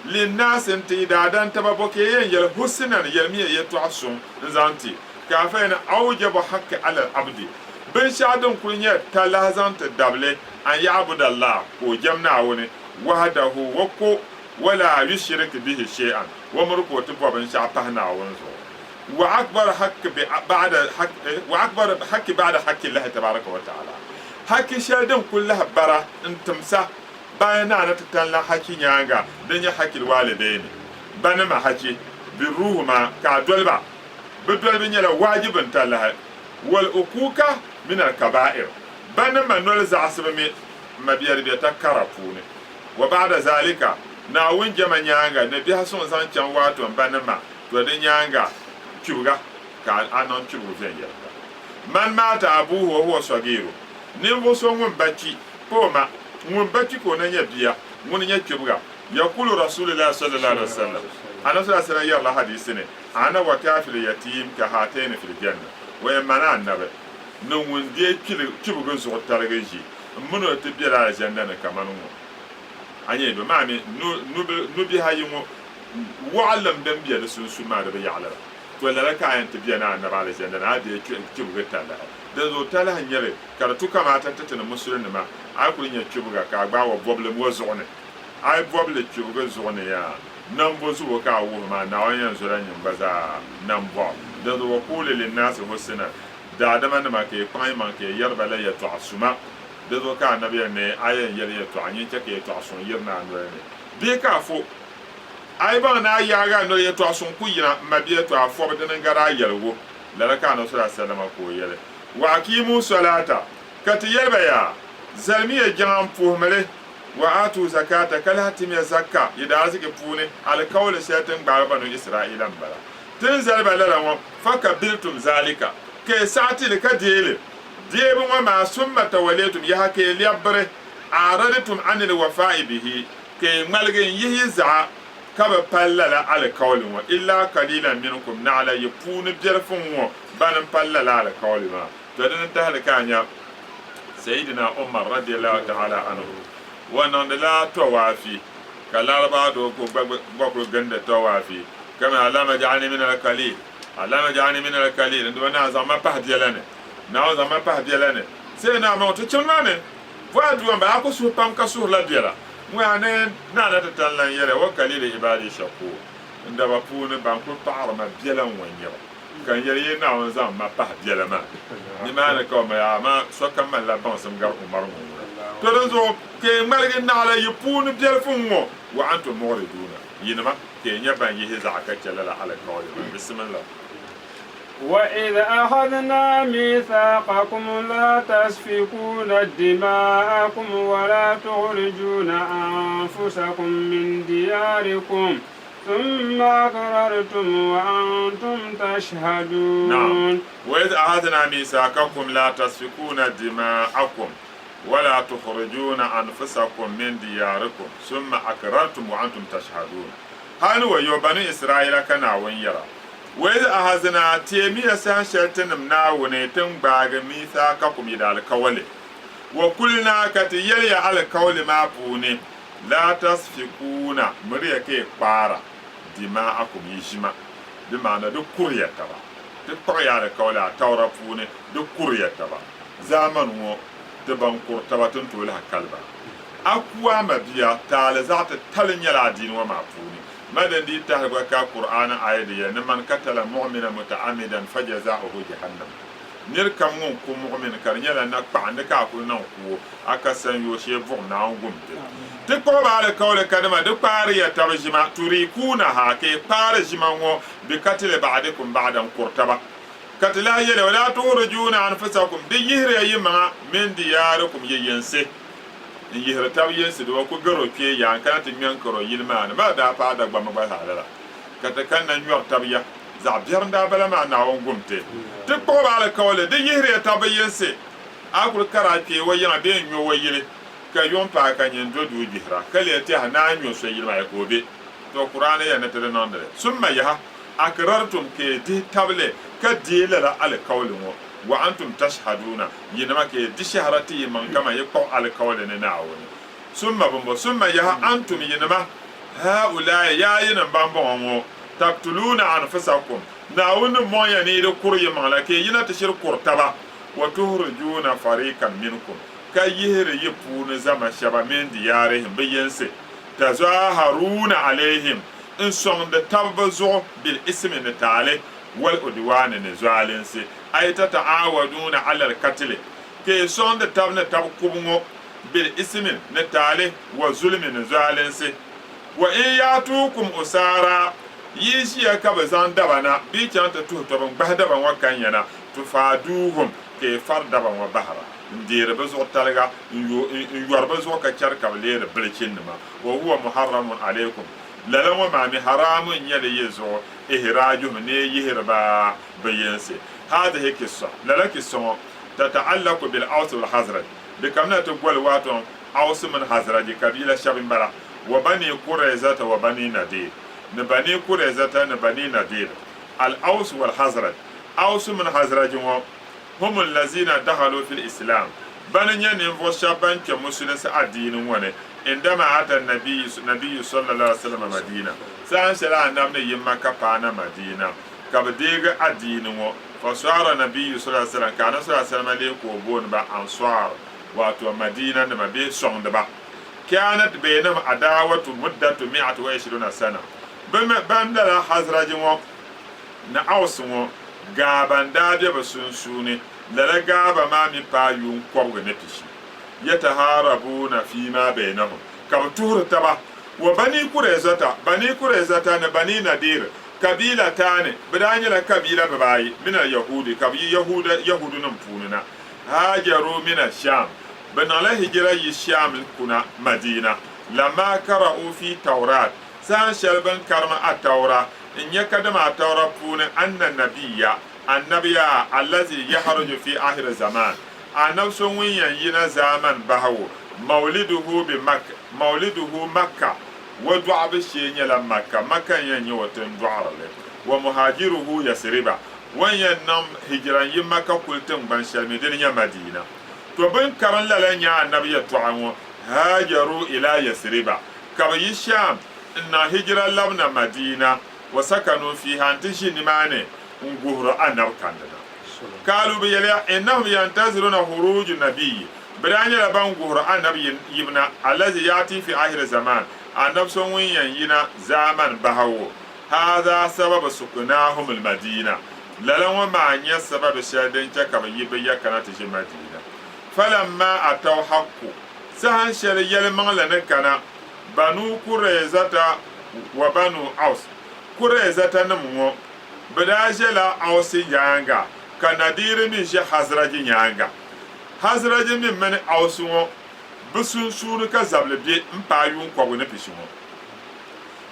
Linnaasi n-ti yi daadantaba bɔ ka yi yɛn yɛli husinan yɛlimiya yɛtɔɣ suŋ n-zaŋ ti ka afa yɛn awjabu haqqi alal abdi binshɛɣu din kuli nyɛ talahi zaŋ ti dabili an ya'buda Allah ka o jɛm Naawuni wahdahu wa ko wala yushirik bihi shay'an wa miri ka o ti bɔ binshɛɣu pahi Naawuni zuɣu wa akbar haqqi ba'da wa akbar haqqi ba'da haqqi Allahi tabaraka wa ta'ala haqqi shɛli din kuli lahi bara n-timsa Bayan naa ni ti tanla hachi nyaaŋa din nyɛ hachil waalidayni, banima hachi, birruhuma, ka a doli ba. Bɛ dolibu nyɛla waajibin talahi, wal ukuuka minal kabaa'ir, banima noli zaɣisibu mi mabia di bɛ ta kara puuni. Wa ba'da zaalika, Naawuni jɛma nyaaŋa ni biɛhi suŋ zaŋ chaŋ waato banima, to di nyaaŋa kpibiga ka a niŋ kpibigu viɛnyɛliŋga. Man maata abuuhu wa huwa sagiiru, ninvuɣ so ŋun ba kpi pa o ma, ŋun ba kpi ka o na nyɛ bia, ŋuni nyɛ kpibiga. Yakulu Rasulillahi sallallahu alaihi wasallam, Anabi sallallahu alaihi wasallam yɛrila hadiisi ni, Ana wa kafil yatiim ka haataini fil janna, o yɛn mani Anabi ni ŋun deei kpibiga zuɣu tarigi ʒi m mini o ti bela Alizanda ni kamani ŋɔ. A nya bɛ maa mi nubihi ayi ŋɔ waɣilim din be di sunsuuni maa di bi yaɣi lala. To lala ka a yɛn ti be ni Anabi Alizanda ni a deei kpibiga talahi. Dinzuɣu talahi n-nyɛ li Ka di tu kamaata ti ti ni Musulinima, a yi kuli nya kpibiga ka a gbaai wa bɔbili ŋɔ zuɣu ni, a yi bɔbili kpibiga zuɣu ni yaa, nambo zubo ka a wuhi maa, Naawuni yɛn zola nyin gba zaa nambɔɣu. Dinzuɣu wa kuuli linnaasi husina, daadamanima ka yi kpaŋ yi maŋ ka yi yɛri ba la yɛtɔɣa suma. Dinzuɣu ka Anabi yɛli ni a yɛn yɛli yɛtɔɣa, nyin chɛ ka yɛtɔɣa suŋ yirina a noli ni bee ka a fo. A yi baŋ ni a yaagi a noli yɛtɔɣa suŋ ku yina, m mabia to a fɔbi dini n-gari a yɛligu. Lala ka Anabi sallallahu alaihi wasallam ka o yɛli. Wa aqiimu salaata, ka ti yɛli ba yaa, Zalimiya jiŋa m-puhimi li, wa aatu zakaata, ka lahi timiya zakka yi daariziki puuni, alikauli shɛli ti ni gbaagi Banu Israaila m-bala. Ti ni zali ba lala ŋɔ, fakabiltum zaalika, ka yi saɣi ti li ka deei li. Deebu ŋɔ maa, summa tawallaytum, yaha ka yi lɛbi biri, a'radtum anil wafaa'i bihi, ka yi ŋmaligi n-yihi yi zaɣa ka bi pali lala alikauli ŋɔ, illaa qaliilan minkum, naɣila yi puuni biɛlifu ŋ-ŋɔ Bani m-pali lala alikauli maa? To dini n-tahili ka a nya Sayyidina Umar radiyallahu ta'ala anhu wa niŋdila tawaafi ka Larabawa doo ka o gba kuli gindi tawaafi ka mi Allahumma ja'alni min al-qalil, Allahumma ja'alni min al-qalil n-duma Naa zaŋ ma pahi biɛla ni, Naawuni zaŋ ma pahi biɛla ni. Sayyidina Umar ŋɔ ti chimdi maa ni bo aduwa m-bala a ku suhi pam ka suhirila biɛla ŋɔ yaa ni Naa na ti tani lan yɛli wa qalili ibadi shakur n daba puuni ban kuli paɣiri ma biɛla n-ŋɔ n-nyɛ ba. Ka n yɛli, Yi Naawuni zaŋ ma pahi biɛla maa nimaani ka o mali, amaa sokam malila baŋsim gari Umar ŋɔ ŋuna. To dinzuɣu ka yi ŋmaligi naɣila yi puuni biɛlifu ŋ-ŋɔ, wa antum muɣriduuna, yinima ka yi nyɛ ban yihi zaɣa ka chɛ lala alikauli maa. Bisimillah. وَإِذْ أَخَذْنَا مِيثَاقَكُمْ لَا تَسْفِكُونَ دِمَاءَكُمْ وَلَا تُخْرِجُونَ أَنفُسَكُمْ مِنْ دِيَارِكُمْ ثم أقررتم وأنتم تشهدون. نعم وإذ أخذنا ميثاقكم لا تسفكون دماءكم ولا تخرجون أنفسكم من دياركم ثم أقررتم وأنتم تشهدون hal ni wayo bani Israaila ka Naawuni yɛra, وإذ أخذنا teemiya saha shɛli tinim Naawuni ti ni gbaagi ميثاقكم yi daalikawali وقلنا ka ti yɛli ya alikawali maa puuni Laa tasfikuuna, miriya ka yi kpaara, dima'akum, yi ʒima, di maana di kuriya taba. Ti kpuɣiya alikauli Atawra puuni, di kuriya taba. Zaamani ŋɔ, ti ban kuri taba ti ni tooi lahi kali ba. A ku a mabia, taali zaɣ titali nyɛla adiini ŋɔ maa puuni. Madin di yi tahili gba ka Kur'aani aya di yɛli ni man katala mu'mina muta'amidan fajaza'uhu jahannam. Nir kam ŋun ku muɣimini ka di nyɛla nakpaɣindi ka a kul niŋ ku o, a ka sanyoo shee buɣim Naawuni gum ti. Ti kpuɣi ba alikauli kadama di kpaari ya tab ʒima, turikuunaha, ka yi kpaari ʒima ŋɔ bi katili ba'dikum ba'dan kuri taba. Ka ti lahi yɛli, Walaa tukhrijuuna anfusakum, di yihiriya yi maŋa min diyaarikum yi yinsi, n-yihiri tab yinsi di wa ku gari o kpee yaa n-kana ti ŋme n-kari o yili maa ni. Maa daa paai Dagbamba gba zaa lala, ka ti kanna nyɔri tab ya. Zaɣ biɛri n-daa bala maa Naawuni gum ti. Ti kpuɣi ba alikauli, di yihiriya tab bi yinsi. A kul kari a kpee o yiŋa bee n-nyo o yili, ka yuŋ paai ka nyin do duu gbihira, ka lee tɛha ni a nyo so yili maa ya ka o be. Tɔ! Kuraani yɛli ni ti di niŋdi li. Summa yaha, akrartum ka yi dihi tabili ka deei lala alikauli ŋɔ, wa antum tashhaduuna, yinima ka yi di shɛhira ti yi maŋ kaman yi kpuɣi alikauli ni Naawuni. Summa bɔmbɔ, summa yaha, antum yinima, haulai, yaa yinim ban bɔŋɔ ŋɔ, taktuluuna anfusakum, Naawuni ni mɔŋ ya ni yi di kuri yi maŋ la, ka yi yina ti shiri kuri taba, wa tuhrijuuna fariikan minkum, ka yihiri yi puuni zama shɛba min diyaarihim, bɛ yinsi, tazaaharuuna alayhim, n-sɔŋdi tab bɛ zuɣu bil ismi ni taali, wal udwaani ni zualinsi, ay tata'aawaduuna alal katili, ka yi sɔŋdi tab ni tab kubu ŋɔ, bil ismi ni taali, wa zulmi ni zualinsi. Wa in yaatuukum usaara, yi ʒiya ka bɛ zaŋ daba na bɛ yi chaŋ ti tuhi tɔbu n-gbahi daba ŋɔ kan ya na, tufaaduuhum, ka yi fari daba ŋɔ bahira, n-deeri bɛ zuɣu taliga, n-yɔri bɛ zuɣu ka chɛri ka bɛ leeri bilichinnima. Wa huwa muharramun alaykum, lala ŋɔ maa mi haraamu n-nyɛ li yi zuɣu, ihraajuhum, ni yi yihiri ba bɛ yinsi. Haadihi kissa, lala kissa ŋɔ, tata'allaku bil Aws wal Khazraj, di kamina ti goli waato Aws mini Khazraji kabiila shɛba m-bala, wa Bani Qurayzata wa Bani Nadir, ni Bani Qurayzata ni Bani Nadir, Al Aws wal Khazraj, Aws mini Khazraji ŋɔ, hum allazina dakhalu fil Islam, bani nyɛ ninvuɣ shɛba ban kpe Musulinsi adiini ŋɔ ni, indama ata nabiyyu sallallahu alaihi wasallam Madina, saha shɛli Anabi ni yi Makka paana Madina, ka bɛ deegi adiini ŋɔ, fasara nabiyyu sallallahu alaihi wasallam, ka Anabi sallallahu alaihi wasallam leei ka o booni ba Ansar, wato Madina nima bee sɔŋdiba. Kanat bainahum adawatu muddatu mi'ati wa ishiruna sana, bɛ mi ban lala Khazraji ŋɔ ni Aws ŋɔ gaaba n-daa be bɛ sunsuuni, lala gaaba maa mi paai yuun kɔbigi ni pishi. Yatahaarabuuna fiima bainahum, ka bɛ tuhiri taba. Wa Bani Qurayzata, Bani Qurayzata ni Bani Nadir kabiilataani, bɛ daa nyɛla kabiila bibaayi, min al-Yahuudi, ka bɛ yi Yahuuda, Yahuudunim puuni na. Haajaru min ash-Shaam, bɛ niŋla hijira yi Shaam kuna Madina, lamma kara'u fi Tawrat, saha shɛli bɛ ni karimi Attaura, n-nya kadama Attaura puuni anna nabiyya, Annabiya, allazi yakhruju fi akhiri zaman, Annabi so ŋun yɛn yina zaamani bahigu, mawliduhu bi Makka, mawliduhu Makka, o dɔɣibu shee nyɛla Makka, Makka n-yɛn nyɛ o tindɔɣirili, wa muhajiruhu Yasriba, O ni yɛn niŋ hijira n-yi Makka kuli tiŋgbani shɛli mi dini nyɛ Madina. To bɛ ni karim lala nya Anabi yɛtɔɣa ŋɔ, Haajaru ila Yasriba, ka bɛ yi Sham n-niŋ hijira labina Madina, wa sakanu fiiha n-ti ʒi nimaani n-guhiri Anabi kandina. Kaalu bɛ yɛliya, Innahum yantaziruna huruuju nabiyyi, bɛ daa nyɛla ban guhiri Anabi yibuna, allazi yaati fi ahiri zaman, Anabi so ŋun yɛn yina zaamani bahigu. Haadha sababu sukunaahum al-Madina, lala ŋɔ maa n-nyɛ sababi shɛli din chɛ ka bɛ yi bɛ ya kana ti ʒi Madina. Falamma ataw haqqu, saha shɛli yɛlimaŋli ni kana, Banu Qurayzata wa Banu Aws, Qurayzata nim ŋɔ, bɛ daa ʒɛla Awsi nyaaŋa ka Nadiri mi ʒe Khazraji nyaaŋa. Khazraji mi mini Awsi ŋɔ bɛ sunsuuni ka zabili be m-paai yuun kɔbigu ni pishi ŋɔ.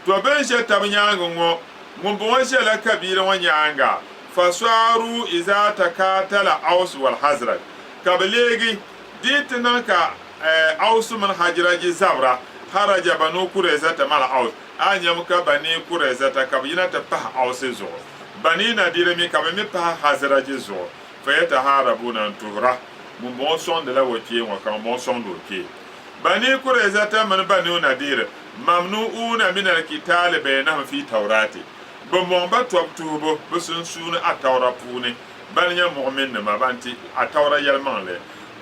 To bɛ ni ʒe tab nyaaŋa ŋɔ, ŋumbɔŋɔ ʒela kabiila ŋɔ nyaaŋa, fasɔaruu izaa takaatala Aws wal Khazraj, ka bɛ leegi di yi ti niŋ ka Aws mini Khajraji zabira, kharaja Banu Qurayzata ma'al Aws, a nyami ka Bani Qurayzata ka bɛ yina ti pahi Aws zuɣu, Bani Nadir mi ka bɛ mi pahi Khazraji zuɣu, fayatahaarabuuna n-tuhira, ŋumbɔŋɔ sɔŋdila o kpee ŋɔ ka ŋumbɔŋɔ sɔŋdi o kpee. Bani Qurayzata mini Banu Nadir mamnu'uuna min al-qitaali baynahum fi Tawrati, bɛ mɔŋ ba tɔbu tuhibu bɛ sunsuuni Attaura puuni, bana nyɛ muɣiminnima ban ti Attaura yɛlimaŋli.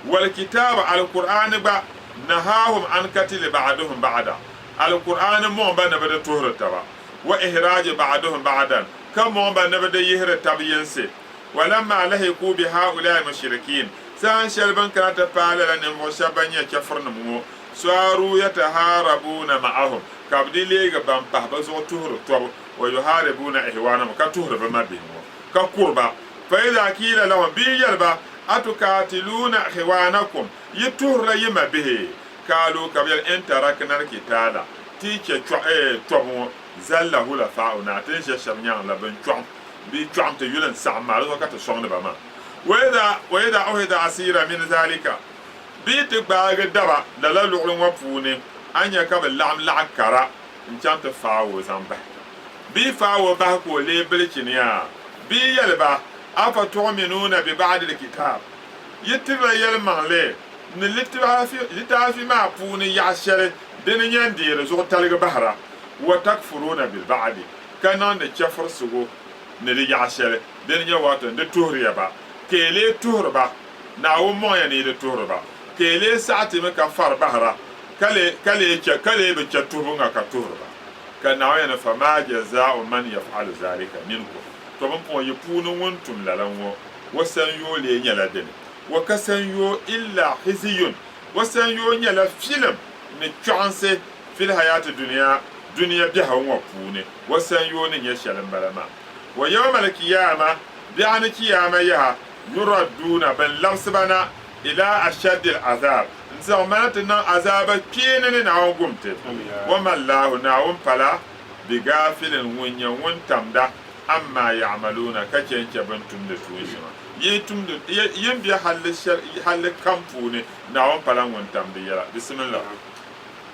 Wal-kitaabu, Alkur'aani gba, nahaahum an katili ba'duhum ba'da, Alkur'aani mɔŋ ba ni bɛ di tuhiri taba, wa ihraaji ba'duhum ba'dan, ka mɔŋ ba ni bɛ di yihiri tab yinsi. Walamma lahiku bi haulai mushirikiin, saha shɛli bɛ ni kana ti paai lala ninvuɣ shɛba ban nyɛ chɛfurinim ŋɔ, saaru yatahaarabuuna ma'ahum, ka bɛ di leegi ban pahi bɛ zuɣu tuhiri tɔbu, wa yuhaaribuuna ihwaanahum, ka tuhiri bɛ mabihi ŋɔ, ka kuri ba. Fa iza kiila lahum, bɛ yi yɛli ba, Atukaatiluuna ihwaanakum, yi tuhirila yi mabihi? Kaalu, ka bɛ yɛli, In tarakna al-kitaala, ti yi chɛ tɔbu ŋɔ, zalla hulafa'una, ti ni ʒe shɛba nyaŋ la bɛ ni chɔɣim. Bɛ chɔɣim ti yuli n-saɣim maa, di zuɣu ka ti sɔŋdi ba maa. Wa idha uhida asira min zalika, bɛ yi ti gbaagi daba lala luɣili ŋɔ puuni, a ni nya ka bɛ laɣim laɣ kara n-chaŋ ti faai o zaŋ bahi. Bɛ yi faai o bahi ka o leei bilichini yaa, bɛ yi yɛli ba, Afa tuɣminuuna bi ba'dil kitaab? Yi tirila yɛlimaŋli ni litaafi maa puuni yaɣ shɛli dini nyɛ n-deeri zuɣutaligi bahira, wa takfuruuna bil ba'di, ka niŋdi chɛfurisigu ni di yaɣ shɛli dini nyɛ wato di tuhiriya ba, ka yi lee tuhiri ba, Naawuni mɔŋya ni yi di tuhiri ba, ka yi lee saɣi ti mi ka fari bahira, ka lee bi chɛ tuhibu ŋa ka tuhiri ba. Ka Naawuni yɛli ni, Famaa jazaa'u man yaf'alu zaalika minkum, Tɔ pumpɔŋɔ yi puuni ŋun tum lala ŋɔ, o sanyoo lee nyɛla dini? O ka sanyoo illa khiziyun, o sanyoo nyɛla filim ni chɔɣinsi fil hayaati dunia, dunia biɛhigu ŋɔ puuni, o sanyoo ni nyɛ shɛli m-bala maa. Wa yawmal kiyaama, biɛɣuni chiyaama yaha, yuradduuna, bɛn labisi ba na, ilaa ashaddil azaab, n-zaŋ ba na ti niŋ azaaba kpeeni ni Naawuni gum ti. Wa mallaahu, Naawuni pala, bigaafilin, ŋun nyɛ ŋun tamda, amma ya'maluuna, ka chɛ n-chɛ bɛ ni tumdi tuun shɛŋa. Yi tumdi, yi ni be halli shɛli, halli kam puuni, Naawuni pala ŋun tamdi yɛla. Bisimillah.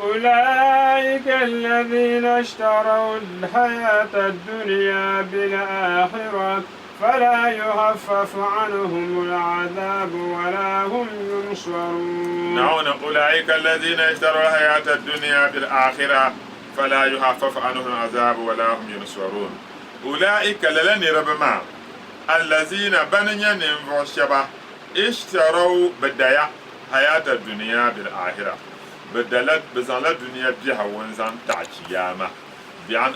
أولئك الذين اشتروا الحياة الدنيا بالآخرة فلا يخفف عنهم العذاب ولا هم ينصرون. نعم، أولئك الذين اشتروا الحياة الدنيا بالآخرة فلا يخفف عنهم العذاب ولا هم ينصرون. أولئك lala niriba maa الذين ban nyɛ ninvuɣ shɛba اشتروا bɛ daya hayata dunia bil ahira bɛ dala bɛ zaŋla dunia biɛhigu n-zaŋ taɣi chiyaama biɛɣu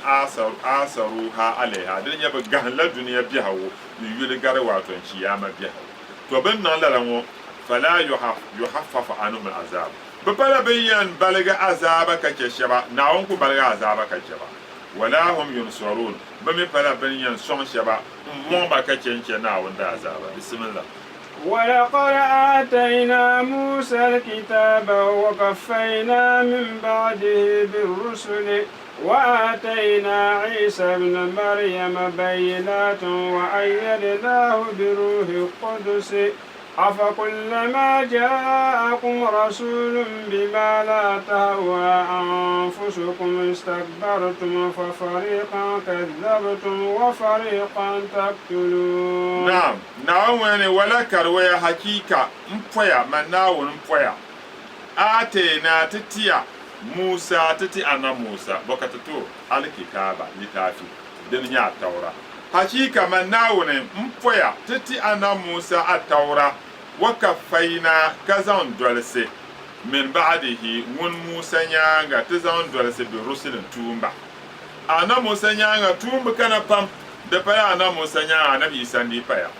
aasaruha alaiha dini nyɛ bɛ gahinla dunia biɛhigu n-yuli gari waato n-chiyaama biɛhigu. Tɔ bɛ ni niŋ lala ŋɔ fala yuhaffafu anhum al-azab bɛ pala bɛ ni yɛn baligi azaaba ka chɛ shɛba, Naawuni ku baligi azaaba ka chɛ ba, wala hum yunsarun bɛ mi pala bɛ ni yɛn sɔŋ shɛba m-mɔŋ ba ka chɛ n-chɛ Naawuni daazaaba. Bisimillah. ولقد آتينا موسى الكتاب وقفينا من بعده بالرسل وآتينا عيسى ابن مريم بينات وأيدناه بروح القدس أفكلما جاءكم رسول بما لا تهوى أنفسكم استكبرتم ففريقا كذبتم وفريقا تقتلون. Naam, Naawuni ni wala kariwaya hakika m-poya, man Naawuni m-poya. Aateenaa ti tiya Musa ti ti Annabi Musa, bɔ ka ti ti o Alikitaaba, litaafi, din nyɛ Attaura. Hachiika man Naawuni m-poya ti ti Annabi Musa Attaura, wa kaffayna ka zaŋ dolsi, min ba'dihi, ŋun Musa nyaaŋa ti zaŋ dolsi bi rusulin tuumba. Annabi Musa nyaaŋa tuumba kana pam, di pala Annabi Musa nyaaŋa Annabi Isa n-dii paya.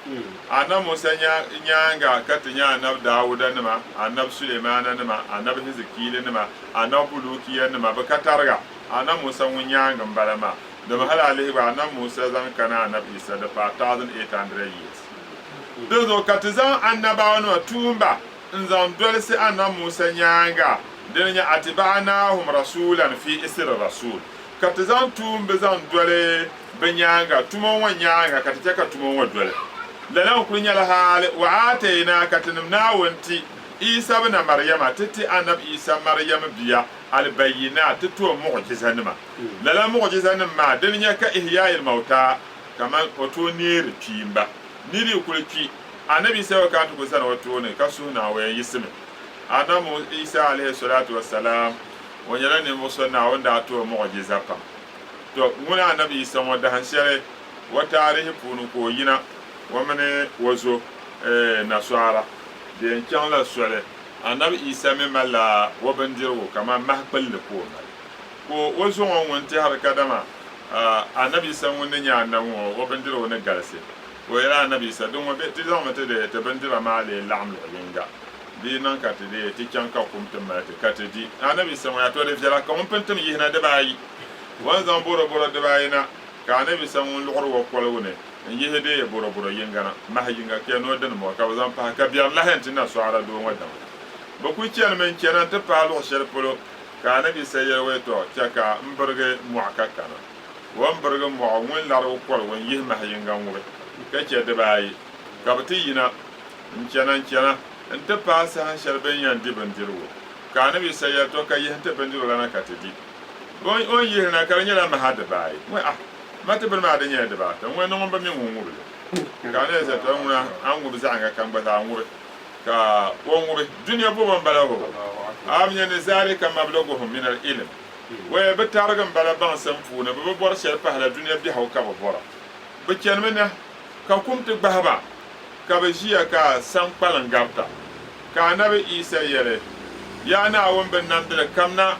Annabi Musa nyaaŋa ka ti nya Annabi Dawuda nima, Annabi Sulemana nima, Annabi Hizikiili nima, Annabi Bulukiya nima, bɛ ka tariga. Annabi Musa ŋun nyaaŋa m-bala maa. Domi hali a lihi gba Anabi Musa zaŋ kana Anabi Isa di paai 1800 years. Dinzuɣu ka ti zaŋ annabawanima tuumba n-zaŋ dolisi Anabi Musa nyaaŋa, dini nyɛ atiba'nahum rasulan fi isri rasul, ka ti zaŋ tuumba zaŋ doli bɛ nyaaŋa tumo ŋɔ nyaaŋa ka ti chɛ ka tumo ŋɔ doli. Lala n-kuli nyɛla hali wa aatayna ka tinim Naawuni ti Isa bina Mariama ti ti Anabi Isa Mariam bia albayyinaat ti ti o muɣjizanima. Lala muɣjizanim maa dini nyɛ ka ihyaa'il mawtaa, kaman o tooi neeri kpiimba. Nir yi kuli kpi, Anabi Isa yɛli ka n ti ku zani o tooni ka suhi Naawuni yiɣisimi. Anabi Isa alaihi salatu wa salam, o nyɛla ninvuɣ so Naawuni daa ti o muɣjiza pam. To, ŋuna Anabi Isa ŋɔ dahin shɛli o taarihi puuni ka o yina o mini o zo Nasara bɛ yɛn chaŋla soli. Anabi Isa mi malila o bindirigu kaman mahi kpilli ka o mali. Ka o zo ŋɔ ŋun tɛhiri kadama Anabi Isa ŋun ni nyɛ anabi ŋɔ, o bindirigu ni galisi. Ka o yɛli Anabi Isa, Din ŋɔ be, ti zaŋmi ti di ti bindira maa lee laɣim luɣ yiŋga di yi niŋ ka ti di ti chaŋ ka kum ti mali ti ka ti di. Anabi Isa ŋɔ yaa, Tɔ di viɛla ka ŋun pun tim yihina dibaayi. O ni zaŋ bɔrɔbɔrɔ dibaayi na, ka Anabi Isa ŋun luɣiri o koligu ni n-yihi di bɔrɔbɔrɔ yiŋga na, mahi yiŋga ka yɛn o dini mɔ ka bɛ zaŋ pahi ka biɛri lahi nti nasɔɣira doo ŋɔ daŋa. Bɛ kul chanimi n-chana nti paai luɣ shɛli polo. Ka Anabi Isa yɛli o, Tɔ, chɛ ka m birigi mɔɣu ka kana. O ni birigi mɔɣu ŋun larigi kɔrigu n-yihi mahi yiŋga ŋubi ka chɛ dibaayi, ka bɛ ti yina n-chana n-chana nti paai saha shɛli bɛ ni yɛn di bindirigu. Ka Anabi Yisa yɛli, Tɔ, ka yihi nti bindirigu la na ka ti di. O ni yihili na ka di nyɛla maha dibaayi. Ŋun ah! Ma ti bini maa di nyɛla dibaata. Ŋun ni ŋun bi mi ŋun ŋubi li. Ka Anabi Yisa yɛli, Tɔ, ŋuna a ni ŋubi zaɣiŋga kam gba zaa ŋubi. Ka o ŋubi. Dunia bobo m-bala hoo? A bi nya ni zaalika mablaguhum min al-ilm. Wee bɛ tarigi m-bala baŋsim puuni, bɛ bi bɔri shɛli pahila dunia biɛhigu ka bɛ bɔra. Bɛ chanimi na ka kum ti gbahi ba, ka bɛ ʒiya ka saŋkpaliŋ garita. Ka Anabi Issa yɛli, Yaa Naawuni binnamdili, kamna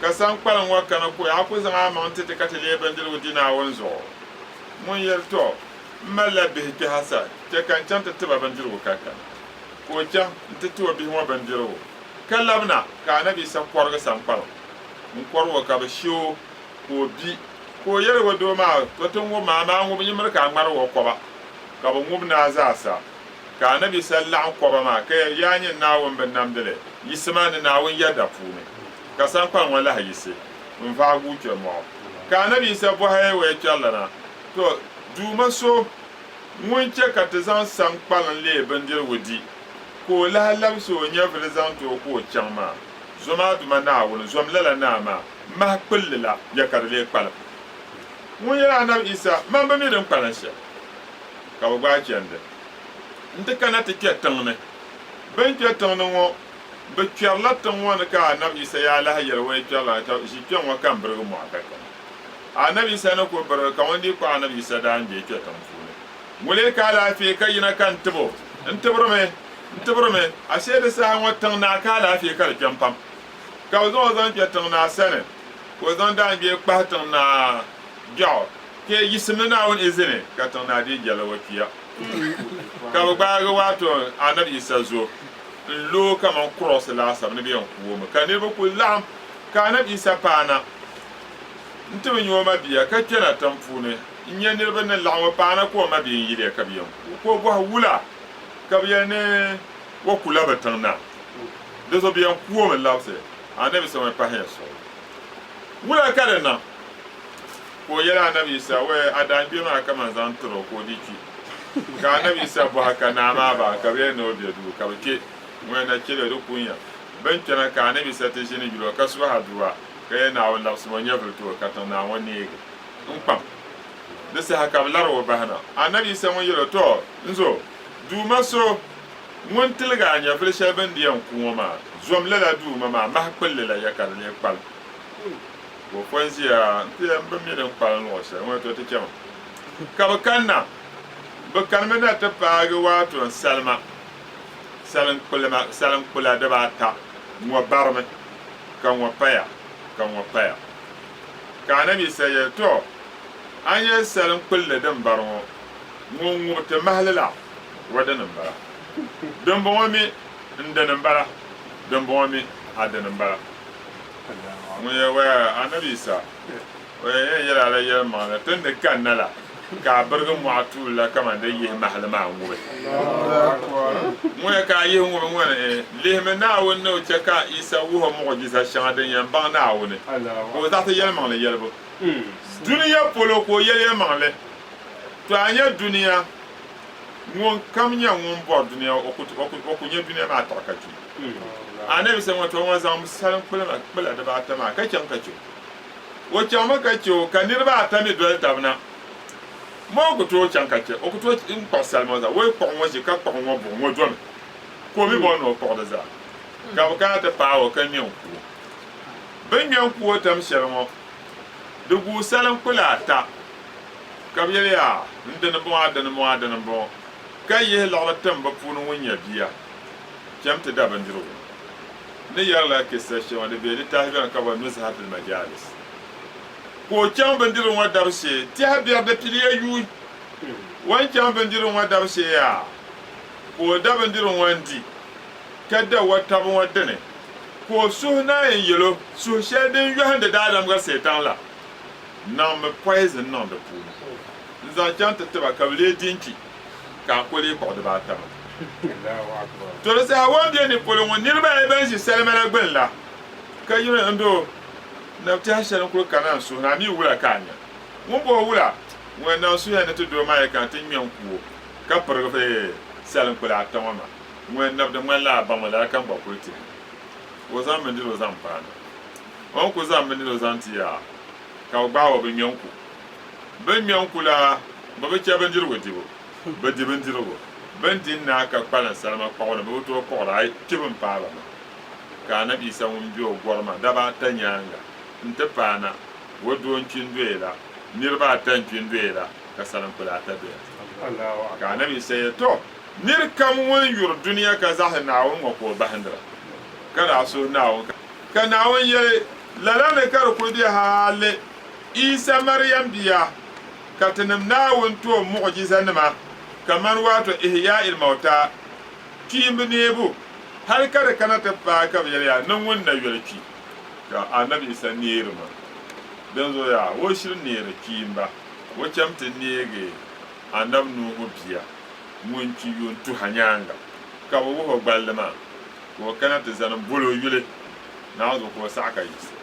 ka saŋkpaliŋ ŋɔ kana ku a ku zaŋ a maŋ ti ti ka ti leei bindirigu di Naawuni zuɣu. Ŋun yɛli, Tɔ! M malila bihi kpɛha sa, chɛ ka n chaŋ ti ti ba bindirigu ka kana. Ka o chaŋ nti ti o bihi ŋɔ bindirigu. Ka labina ka Anabi Isa kɔrigi saŋkpaliŋ n-kɔrig o ka bɛ she o ka o bi. Ka o yɛli o doo maa, Tɔ ti ŋub ma, amaa ŋub nyimiri ka a ŋmarig o kɔba. Ka bɛ ŋub naai zaasa. Ka Anabi Isa laɣim kɔba maa ka yɛli, Yaa nyini Naawuni binnamdili, yiɣisima ni Naawuni yɛda puuni. Ka saŋkpaliŋ ŋɔ lahi yiɣisi n-vaai guui kpe mɔɣu. Ka Anabi Isa bɔhi o yɛltɔɣilana, Tɔ, Duuma so ŋun chɛ ka ti zaŋ saŋkpaliŋ leei bindirigu di, ka o lahi labisi o nyɛvili zaŋ ti o ka o chaŋ maa, zom a Duuma Naawuni, zom lala naa maa, mahi kpilli la, ya ka di lee kpalim. Ŋun yɛli Anabi Issa, Man bi mi din kpalim shɛli. Ka bɛ gbaai chandi nti kana ti kpe tiŋ ni. Bɛ ni kpe tiŋ ni ŋɔ, bɛ kpɛrila tiŋ ŋɔ ni ka Anabi Issa yaa lahi yɛli o yɛtɔɣili la, Ʒi kpe ŋɔ ka m birigi mɔɣu ka kana. Anabi Issa ni kul birigi ka ŋun dii kpuɣi Anabi Issa daangbee kpe tiŋ puuni. Ŋuli ka alaafee ka yina ka n tib o, N tibirimi, n tibirimi, ashee di saha ŋɔ tiŋ naa ka alaafee ka di kpɛm pam. Ka bɛ zaŋ o zaŋ kpe tiŋ naa sani, ka o zaŋ daangbee kpahi tiŋ naa biɛɣu, ka yiɣisim ni Naawuni izini, ka tiŋ naa dii jɛli o kpiya. Ka bɛ gbaagi waato Anabi Yisa zo n-lo o kaman kurɔsi laasabu ni bɛ yɛn ku o mi, ka niriba kul laɣim ka Anabi Yisa paana nti bi nya o mabia ka kpɛna tiŋ puuni. N-nya niriba ni laɣim o paana ka o ma bia n-yiliya ka bɛ yɛn ku o. Ka o bɔhi, Wula ka bɛ yɛli ni o kula bɛ tiŋ na? Di zuɣu bɛ yɛn ku o mi labisi Anabi Yisa ŋun pahiya suɣili. Wula ka di niŋ? Ka o yɛli Anabi Yisa, Wɛi, a daangbee maa ka man zaŋ tir o ka o di kpi. Ka Anabi Yisa bɔhi, Ka naa maa ba? Ka bɛ yɛli ni o be duu. Ka bɛ kpe. Ŋun na chɛli o di kunya. Bɛ ni kpɛna ka Anabi Yisa ti ʒini yuli o ka suhi aduwa ka yɛli, Naawuni labisimi o nyɛvili ti o ka tiŋ naa ŋɔ neegi. N-kpaŋ. Di saha ka bɛ larig o bahi na. Anabi Yisa ŋun yɛl o, Tɔ! N zo, Duuma so ŋun tiligi a nyɛvili shɛli bɛ ni di yɛn ku ŋɔ maa, zom lala Duuma maa mahi kpilli la ya ka di lee kpalim. Ka o po n-ʒiya nti yɛli, M bi mi din kpalim luɣ shɛli. Ŋun yɛli, Tɔ! Ti chama. Ka bɛ kanna. Bɛ kanimi na ti paagi waato n-salima salinkpula dibaata, ŋɔ barimi, ka ŋɔ paya, ka ŋɔ paya. Ka Anabi Yisa yɛli, Tɔ! A nya salim kpilli din bari ŋɔ, ŋun ŋubi ti mahili la, wa dini m-bala. Dimbɔŋɔ mi, n dini m-bala, dimbɔŋɔ mi, a dini m-bala. Ŋun yɛli, Waya, Anabi Yisa, o yɛn yɛl a la yɛlimaŋli, ti ni kanna la, ka a birigi mɔɣu tuuli la kaman di yihi mahili maa ŋubi. Ŋun yɛli ka a yihi ŋubi ŋɔ ni, lihimi Naawuni ni o chɛ ka Yisa wuhi o muɣijiza shɛŋa din yɛn baŋ Naawuni, ka o zaɣisi yɛlimaŋli yɛlibu. Dunia polo ka o yɛli yɛlimaŋli. To a nya dunia, ŋun kam nyɛ ŋun bɔri dunia o ku nya dunia maa tiɣi ka kpi. Anabi Yisa ŋɔ, to ŋɔ zaŋmi salim kpula dibaata maa ka chaŋ ka chɛ o. O chaŋmi ka chɛ o, ka niriba ata mi doli tab na. Moo ku tooi chaŋ ka chɛ o ku tooi n-kpuɣi salima zaa. O yi kpuɣi ŋɔ ʒi ka kpuɣi ŋɔ buɣi ŋɔ domi, ka o mi bɔri ni o kpuɣi di zaa. Ka bɛ kana ti paai o ka ŋme n-ku o. Bɛ ni ŋme n-ku o tam shɛli ŋɔ, di guui salim kpula ata. Ka bɛ yɛli, Yaa, n dini m-bɔŋɔ, a dini m-bɔŋɔ, a dini m-bɔŋɔ. Ka yihi liɣiri tim bɛ puuni ŋun nyɛ bia, Cham ti da bindirigu. N ni yɛrila kissa shɛŋa di be litaafi bɛni ka boli Nuzhatul Majalis. Ka o chaŋ bindirigu ŋɔ dabu shee, tɛha biɛri di piliya yuui. O ni chaŋ bindirigu ŋɔ dabu shee yaa, ka o da bindirigu ŋɔ n-di, ka da o taba ŋɔ dini, ka o suhu naan yi yɛl o, suhu shɛli din yɔhindi daadam gari Satan la, niŋmi poison niŋ di puuni n-zaŋ chaŋ ti ti ba ka bɛ lee di n-kpi. Ka a koli kpuɣi dibaata maa. To di saha o ni be ni polo ŋɔ niriba ayi ban ʒi salima la gbini la, ka yino n do, Nabitɛhi shɛli n-kuli kana n suhu ni, a mi wula ka a nya? Ŋun bo wula? Ŋun niŋ suya ni ti doo maa yi kana ti ŋme n-ku o, ka pirigi salinkpula ata ŋɔ maa. Ŋun nab di ŋmanila a baŋmi lala ka n gba kuli tihi. O zaŋ bindirigu zaŋ paai na. O ni kuli zaŋ bindirigu zaŋ ti ya, ka bɛ gbaag o bɛ ŋme n-ku. Bɛ ni ŋme n-ku la, bɛ bi chɛ bindirigu dibu. Bɛ di bindirigu. Bɛ ni di n-naai ka kpalim salima kpaɣu ni, bɛ bi tooi kpuɣiri a kpibu m-paai ba maa. Ka Anabi Yisa ŋun be o gɔri maa daba ata nyaaŋa nti paai na, o doo n-kpi n-doya la, niriba ata n-kpi n-doya la, ka salinkpula ata doya. Ka Anabi Yisa yɛli, Tɔ! Nir kam ŋun yuri dunia ka zaɣisi Naawuni ŋɔ ka o bahindira, ka daa suhi Naawuni. Ka Naawuni yɛli, Lala ni ka di kul be hali Isa Mariam bia, ka tinim Naawuni ti o muɣijizanima kaman waato Ihya'il mauta, kpiimba neebu, hali ka di kana ti paai ka bɛ yɛli ya ni ŋun na yoli kpi. Ka Anabi Isa neeri ma. Dinzuɣu yaa, o shiri neeri kpiimba. O cham ti neegi Anabi Nuhu bia ŋun kpi yuun tuha nyaaŋa, ka bɛ wuhi o gballi maa, ka o kana ti zani m-bol o yuli, Naawuni zuɣu ka o saɣi ka yiɣisi.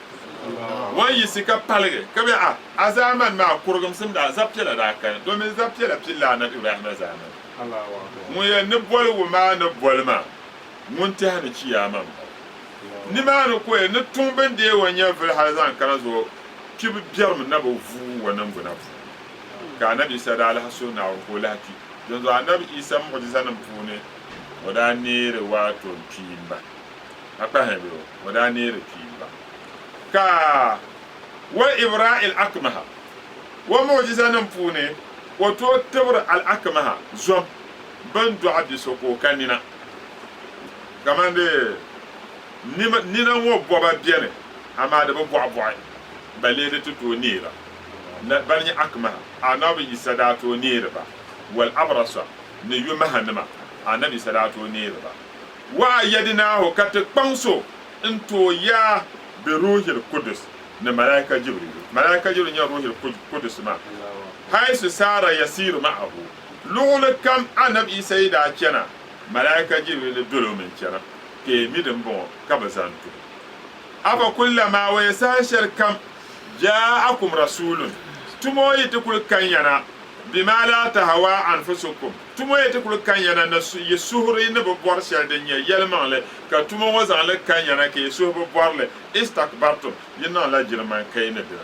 O ni yiɣisi ka paligi, ka bɛ a, a zaamani maa kurigimsim daa zab piɛla daa kani, domin zab piɛla pilila Anabi Ibrahima zaamani. Ŋun yɛn ni boli wu maa ni boli ma, ŋun tɛhi ni Chiyaama m-bala. Nimaani ka o yɛn ni tuŋ bɛ ni deei o nyɛvili hal zaŋ kana zuɣu kpibu biɛrim na bi vuui o niŋgbuna puuni. Ka Anabi Isa daa lahi suhi Naawuni ka o lahi kpi. Dinzuɣu Anabi Isa muɣijizanima puuni o daa neeri waato n-kpiimba. A kpahi bɛ o daa neeri kpiimba. Ka wa ibra'il akmaha, o muɣijizanima puuni o tooi tibiri al-akmaha, zom, bɛ ni dɔɣi bi so ka o ka nina. Kamani di nina ŋɔ bɔba beni amaa di bi bɔɣibɔɣi balee di ti tooi neera. Bani nyɛ akmaha, Anabi Yisa daa tooi neeri ba, wal abrasa, ni yumahanima, Anabi Yisa daa tooi neeri ba. Wa ayyadnaahu, ka ti kpaŋs o n-ti o yaa bi Ruuhil Kudus, ni Malaika Jibrilu. Malaika Jibrilu n-nyɛ Ruuhil Kudus maa. Haysu saara yasiiru ma'ahu, luɣili kam Anabi Yisa yi daa chana, Malaika Jibrilu doli o mi n-chana, ka yi mi dimbɔŋɔ ka bɛ zaŋ tuhi. Afa kullama wa ya saha shɛli kam Ja'akum rasulun, tumo yi ti kuli kan ya na, bima la tahawa anfusukum, tumo yi ti kuli kan ya na ni yi suhuri ni bi bɔri shɛli din nyɛ yɛlimaŋli, ka tumo ŋɔ zaŋ li kan ya na ka yi suhu bi bɔri li, istakbartum, yi niŋla jirimankai ni dina,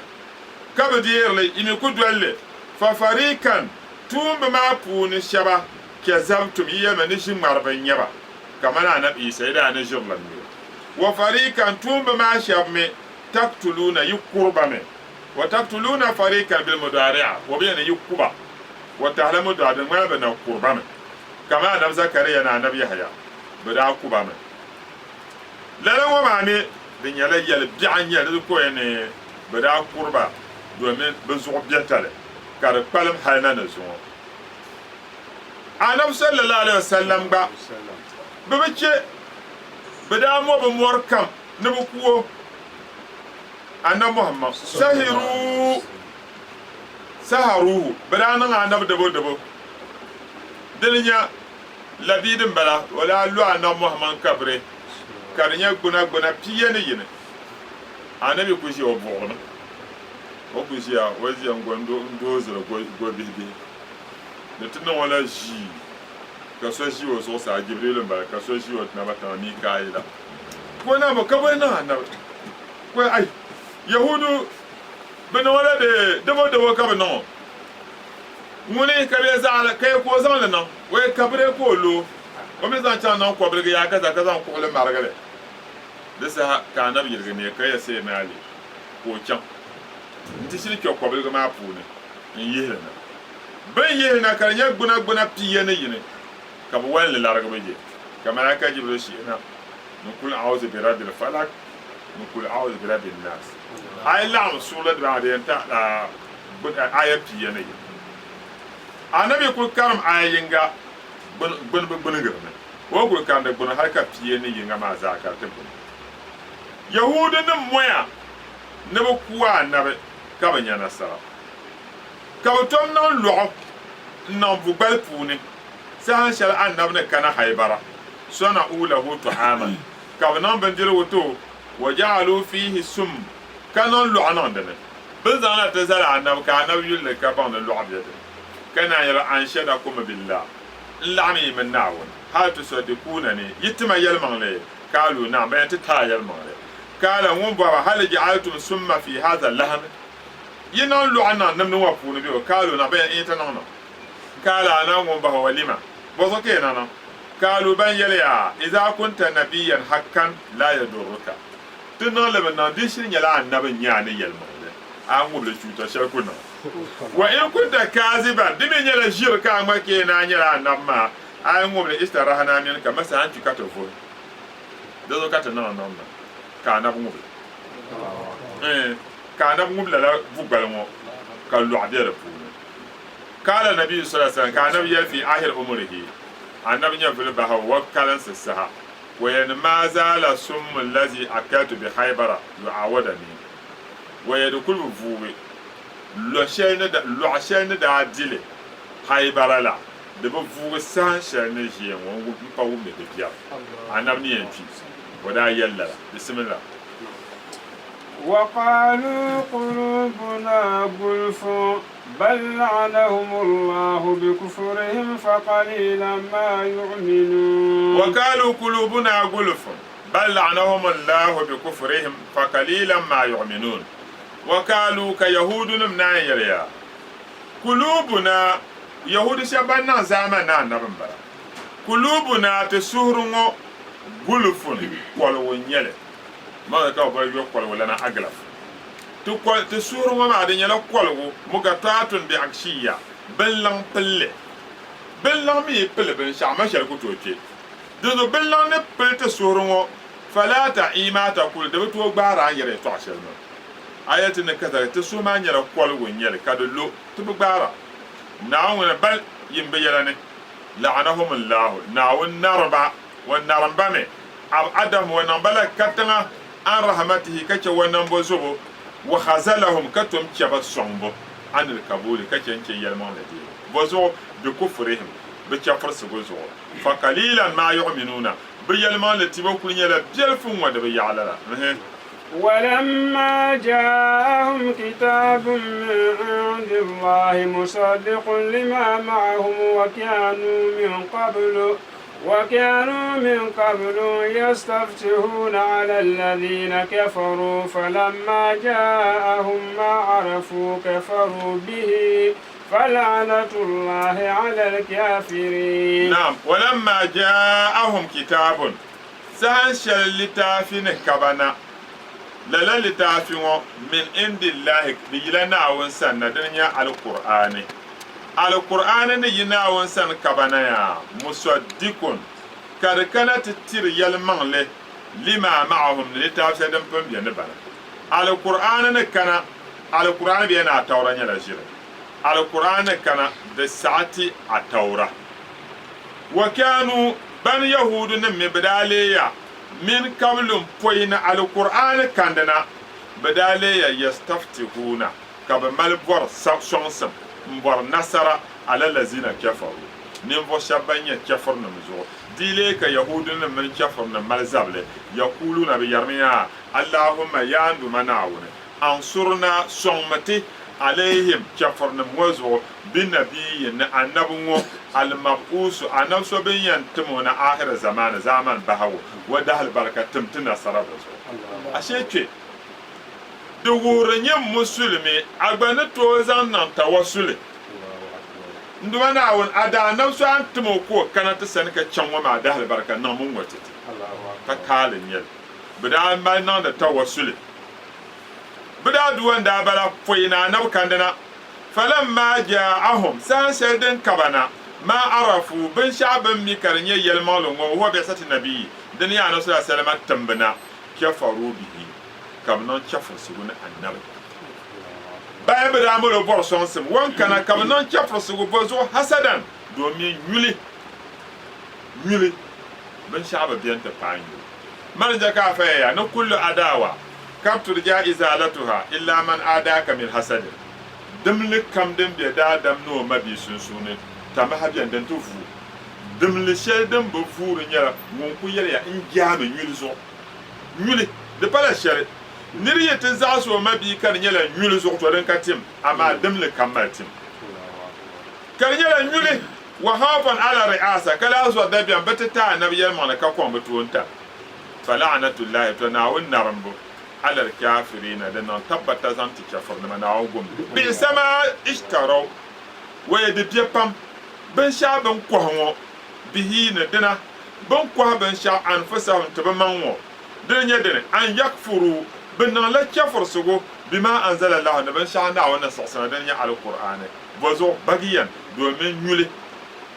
ka bi deeri li, yi mi ku doli li, fa farikan, tuumba maa puuni shɛba, kazabtum, yi yɛlima ni ʒiŋmariba n-nyɛ ba, kamani Anabi Isa yi daa ni ʒirila mi o, wa farikan, tuumba maa shɛba mi, taktuluuna, yi kuri ba mi, wa taktuluuna fariikan bil mudaari'a, o bi yɛn ni yi ku ba, wa tahila mudaari, di ŋmanila bɛ na kuri ba mi, kamani Anabi Zakariya ni Anabi Yahaya, bɛ daa ku ba mi. Lala ŋɔ maa mi di nyɛla yɛli biɛɣu n-nyɛ li, di ko yɛn ni bɛ daa kuri ba domin bɛ zuɣu biɛtali ka di kpalim hali na ni zuŋɔ. Anabi sallallahu alaihi wasallam gba bɛ bi chɛ bɛ daa mo bɛ mɔri kam ni bɛ ku o, Annabi Muhammad, sahiru, saharuhu, bɛ daa niŋ Annabi dabo dabo. Dini nya Labid m-bala, o daa lo Annabi Muhammad kabiri ka di nyɛ gbuna gbuna pia ni yini. Annabi ku ʒiya o buɣirimi, o ku ʒiya, o ʒiya n-go n-dooziri go bihi bihi. Di ti niŋ o la ʒii ka so ʒi o zuɣusaa, Jibrilu m-bala, ka so ʒi o naba tiŋa, Mikaayila. Ka o naai ka boli niŋ anabi, ka o ai, Yahuudu bɛ niŋ o la bee dabodabo ka bɛ niŋ o? Ŋuni ka bɛ zaɣi li ka ya ka o zaŋ li niŋ? O ya kabiri ka o lo o mi zaŋ chaŋ niŋ kɔbiligi yaa ka za ka zaŋ kuɣili marigi li. Di saha ka anabi yirigi neei ka ya Sayyidina Ali ka o chaŋ nti shiri kpe kɔbiligi maa puuni n-yihi li na. Bɛ ni yihi li na ka di nyɛ gbuna gbuna pia ni yini ka bɛ walinli larigi bɛ je. Ka Malaika Jibril shihi na ni kul a'uzu bi rabbil falak ni kul a'uzu bi rabbin nas. A yi laɣim suurili dibaa di yɛn tahila aya pia ni yini. Anabi kul karim aya yinga gbuni bi gbunigirimi. O kul karindi gbuni hali ka pia ni yinga maa zaa ka di ti gbuni. Yahuudinim moya ni bɛ ku Anabi ka bɛ nya nasara. Ka bɛ tom niŋ lɔɣu n-niŋ bugbali puuni. Saha shɛli Annabi ni kana Haibara, sana'u lahu ta'aman, ka bɛ niŋ bindirigu ti o, wa ja'alu fiihi sum, ka niŋ lɔɣu niŋ di ni. Bɛ ni zaŋ na ti zali Anabi ka Anabi yuli li ka baŋ ni lɔɣu be di ni, ka naan yɛli, Anshadakum billah, N laɣim yi mini Naawuni, hal tusaddiqunani, yi ti ma yɛlimaŋli? Kaalu, Naam, bɛ yɛn ti ti a yɛlimaŋli. Kaala, ŋun bɔhi ba, Hal ja'altum summa fi haza lahmi, Yi niŋ lɔɣu niŋ nimdi ŋɔ puuni bee? Kaalu, Naam, bɛ yɛn, N yi ti niŋ niŋ. Kaala, Anabi ŋun bɔhi ba, Walima, bɔzuɣu ka yi niŋ niŋ? Kaalu, Ban yɛli ya, Iza kunta nabiyyan hakkan la yadurruka. Ti niŋ li bi niŋ, di shiri nyɛla anabi n-nyɛ a ni yɛlimaŋli, a ŋubili chuuta shɛli ku niŋ. Wa in kunta kaaziban, di mi nyɛla ʒiri ka a ŋma kee ni a nyɛla anabi maa, a yi ŋubili istarahana minka, masa a ni kpi ka ti vuhi. Di zuɣu ka ti niŋ niŋ niŋ ka anabi ŋubili. Ɛɛn, ka anabi ŋubi lala bugbali ŋɔ ka lɔɣu be di puuni. Kaala Nabiyu sala salam, ka anabi yɛli fi ahir umurihi, anabi nyɛvuli bahi o kalinsi saha. Wa yɛli ni maa zaala summu lazi akaltu bi Khaybara yu'awadani. Wa yɛli di kuli bi vuugi lɔ shɛli ni da, lɔɣu shɛli ni daa di li Khaybara la, di bi vuugi saha shɛli ni ʒiya ŋɔ n pa wumdi di biɛri. Anabi ni yɛn kpi, o daa yɛli lala. Bisimillah. Wa qaalu qulubuna gulfun bal la'anahum Allahu bikufrihim faqalilan ma yu'minun. Wa qaalu qulubuna gulfun bal la'anahum Allahu bikufrihim faqalilan ma yu'minun. Wa qaalu ka Yahuudunim naan yɛli ya, Qulubuna, Yahuudu shɛba ban niŋ zaamani ni Annabi m-bala, Qulubuna ti suhuri ŋɔ gulfun, koligu n-nyɛ li. Maŋli ka bɛ boli yo koligu lana Aglaf. Ti koli, ti suhuri ŋɔ maa di nyɛla koligu, mugatɔatun bi agshiya, binliŋ pilli. Binliŋ mi yi pili binshɛɣu, ma shɛli ku tooi kpe. Dinzuɣu binliŋ ni pili ti suhuri ŋɔ, fala ta'i ma taqul, di bi tooi gbaari a ni yɛri yɛtɔɣa shɛli maa. A yɛli ti ni kazali, ti suhu maa nyɛla koligu n-nyɛ li, ka di lo, ti bi gbaara. Naawuni bal yim bɛ yɛla ni, la'anahumullahu, Naawuni nari ba, o narim ba mi, ab'adahum, o niŋ ba la katiŋa, an rahmatihi, ka chɛ o nambo zubu, wa khazalahum, ka tom chɛ ba sɔŋbu, anil kabuuli, ka chɛ n-chɛ yɛlimaŋli deebu. Bɔzuɣu? Bi kufrihim, bɛ chɛfurisigu zuɣu. Fa kaliilan maa yuɣminuuna, bɛ yɛlimaŋli tibo kuli nyɛla biɛlifu ŋ-ŋɔ di bi yaɣi lala. Nhi. Walamma jaahum kitaabun min indillahi musaddiqun lima ma'ahum wa kaanuu min qablu وكانوا من قبل يستفتحون على الذين كفروا فلما جاءهم ما عرفوا كفروا به فلعنة الله على الكافرين. Naam, walamma jaahum kitaabun, saha shɛli litaafi ni kaba na, lala litaafi ŋɔ min indillahi di yila Naawuni sani na, dini n-nyɛ Alkur'aani. Alkur'aani ni yi Naawuni sani kaba na yaa, musaddikun, ka di kana ti tiri yɛlimaŋli lima ma'ahum ni litaafi shɛli din pun be ni bala. Alkur'aani ni kana, Alkur'aani bee ni Atawra nyɛla ʒiri. Alkur'aani ni kana, di saɣi ti Atawra. Wa kaanuu, ban Yahuudunim mi bɛ daa leeya, min kablu m-pɔi ni Alkur'aani kandi na, bɛ daa leeya yastaftihuuna, ka bɛ mali bɔri sɔŋsim m-bɔri nasara ala lazina kafaru, ninvuɣ shɛba ban nyɛ chɛfurinim zuɣu. Di lee ka Yahuudunim mini chɛfurinim mali zabili, Yakuuluuna, bɛ yɛrimi yaa, Allahumma, Yaa n Duuma Naawuni, ansurna, sɔŋmi ti, alayhim, chɛfurinim ŋɔ zuɣu, bi nabiyyin, ni Annabi ŋɔ, al-mab'uusu, Annabi so bɛ ni yɛn tim o na aakhira zamaani, zaamani bahigu, wa dahalibarika tim ti nasara bɛ zuɣu. Ashee kpe! Di wuhiri nyɛ Musulimi, a gba ni tooi zaŋ niŋ tawasuli. N Duuma Naawuni, a daanab so a ni tim o ka o kana ti sani ka chaŋ ŋɔ maa dahalibarika niŋmi ŋ-ŋɔ ti ti. Ka taali n-nyɛ li. Bɛ daa mali niŋdi tawasuli. Bɛ daa duwa n-daa bala pɔi ni Anabi kandina. Falammaa jaa'ahum, saha shɛli din kaba na, maa arafu, binshɛɣu bɛ ni mi ka di nyɛ yɛlimaŋli ŋ-ŋɔ, wa huwa bi'sati nabiyyi, dini nyɛ Anabi sallallahu alaihi wasallam timbu na, kafaruu bihi. ka bɛ niŋ chɛfurisigu ni Annabi. Bayan bɛ daa mali o bɔri sɔŋsim, wan kana ka bɛ niŋ chɛfurisigu bɔ zuɣu hasadan, domin nyuli, nyuli, binshɛɣu bi beni ti paai nyuli. Mani n-je ka a faya ya ni kullu adawa kab turja izalatuha illa man adaaka min hasadin, dimli kam din be daadam ni o mabia sunsuuni tamaha beni din ti vuui. Dimli shɛli din bi vuuri nyɛla ŋun ku yɛli ya n jaami nyuli zuɣu. Nyuli, di pala shɛli. Nir yi ti zaɣis o mabia ka di nyɛla nyuli zuɣu, to din ka tim, amaa dimli kam mali tim. Ka di nyɛla nyuli, wa khawfan ala ri'asa, ka lahi zɔri dabiɛm bɛ ti taai anabi yɛlimaŋli ka kɔŋ bɛ toon tali. Fa la'anatullahi, to Naawuni narimbu, ala al-kafirina, di niŋ tabbata zaŋ ti chɛfurinima, Naawuni gumdi. Bi'sa ma ishtaraw, waya di be pam, binshɛɣu bɛ ni kɔhi ŋɔ, bihi ni dina, bɛ ni kɔhi binshɛɣu anfusahum ti bɛ maŋ ŋɔ, Dini nyɛ dini, an yakfuruu, bɛ niŋla chɛfurisigu, bima anzala Allahu, ni binshɛɣu Naawuni ni siɣisi na, dini nyɛ Alkur'aani, bɔzuɣu, bagiyan, domin nyuli,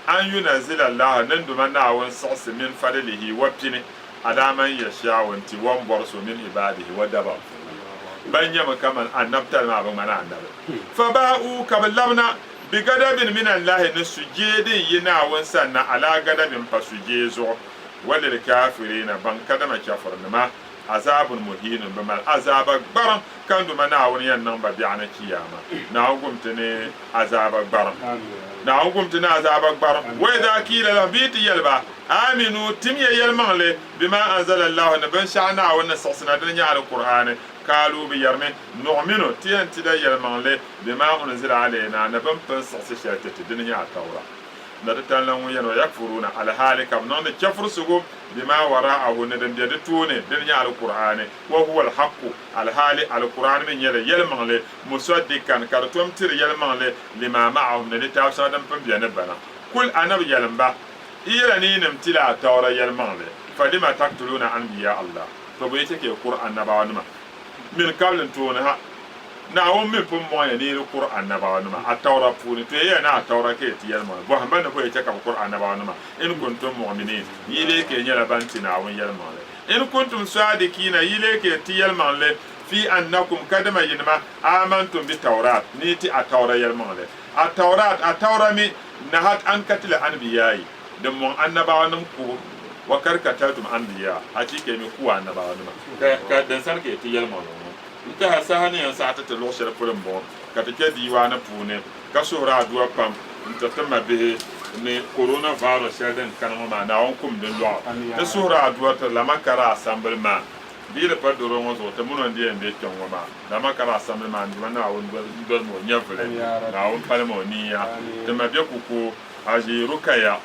an yunazila Allahu, ni n-duma Naawuni siɣisi min fadilihi wa pini, alaa man yasha'u, n-ti wa m-bɔri so min ibaadihi wa daba puuni, ban nyɛmi kaman annabitali maa bi ŋmani annabi. Fabaa'u, ka bɛ labina, bigadabin min Allahi, ni sujee din yi Naawuni sani na, alaa gadabin pa sujee zuɣu. Walilkaafiriina, ban kadama chɛfurinima, azaabun muhiinun, bɛ mali azaaba gbariŋ, ka n Duuma Naawuni yɛn niŋ ba biɛɣuni Chiyaama. Naawuni gum ti ni azaaba gbariŋ. Naawuni gum ti ni azaaba gbariŋ. Waidha kiila lahum, bɛ yi ti yɛli ba, Aaminu, tim ya yɛlimaŋli, bima anzala Allahu, ni binshɛɣu Naawuni ni siɣisi na, dini nyɛ Alkur'aani, Kaaluu, bɛ yɛrimi, Nuɣminu, ti yɛn ti la yɛlimaŋli, bima unzila alaynaa, ni bɛ ni pun siɣisi shɛli ti ti, dini nyɛ Attaura. Na di tali la ŋun yɛn wa yakfuruuna, alhaali ka bɛ niŋdi chɛfurisigu, bima wara'ahu, ni din be di tooni, dini nyɛ Alkur'aani, wa huwa alhaqqu, alhaali Alkur'aani mi nyɛla yɛlimaŋli, musaddikan, ka di tom tiri yɛlimaŋli, lima ma'ahum, ni litaafi shɛŋa din pun be ni bana. Kul, Anabi yɛlim ba, Yi yɛla ni yinim tila Attaura yɛlimaŋli, falima taktuluuna anbiya Allah, tɔ bɔ yi chɛ ka yi kuri annabawanima min kabli n tooni ha? Naawuni mi pun mɔŋ ya ni yi di kuri annabawanima Attaura puuni, to yi yɛli ni Attaura ka yi ti yɛlimaŋli, bɔhim ba ni bɔ yi chɛ ka bɛ kuri annabawanima, in kuntum mu'minin, yi lee ka yi nyɛla ban ti Naawuni yɛlimaŋli, in kuntum sadikiina, yi lee ka yi ti yɛlimaŋli, fi annakum, kadama yinima, amantum bi Taurat, ni yi ti Attaura yɛlimaŋli. Attaurat, Attaura mi, nahat an katili anbiyaai, din mɔŋ annabawanim kubu, wa kad kataltum anbiya, achiika yi mi ku annabawanima. Ka din sani ka yi ti yɛlimaŋli ŋɔ. N tɛha saha ni yɛn saɣi ti ti luɣ shɛli polo m-bɔŋɔ, ka ti kpe diiwaani puuni ka suhiri adua pam n-tiri ti mabihi ni coronavirus shɛli din kani ŋɔ maa, Naawuni kum di lɔɣu. Ti suhiri adua tiri Lamakara Assembly maa. Di yi di pa doro ŋɔ zuɣu, ti mini o n-di yɛn be kpe ŋɔ maa. Lamakara Assembly maa n-duma Naawuni dolimi o nyɛvili, Naawuni palimi o niya. Ti ma be kuku Aʒi Rukaya.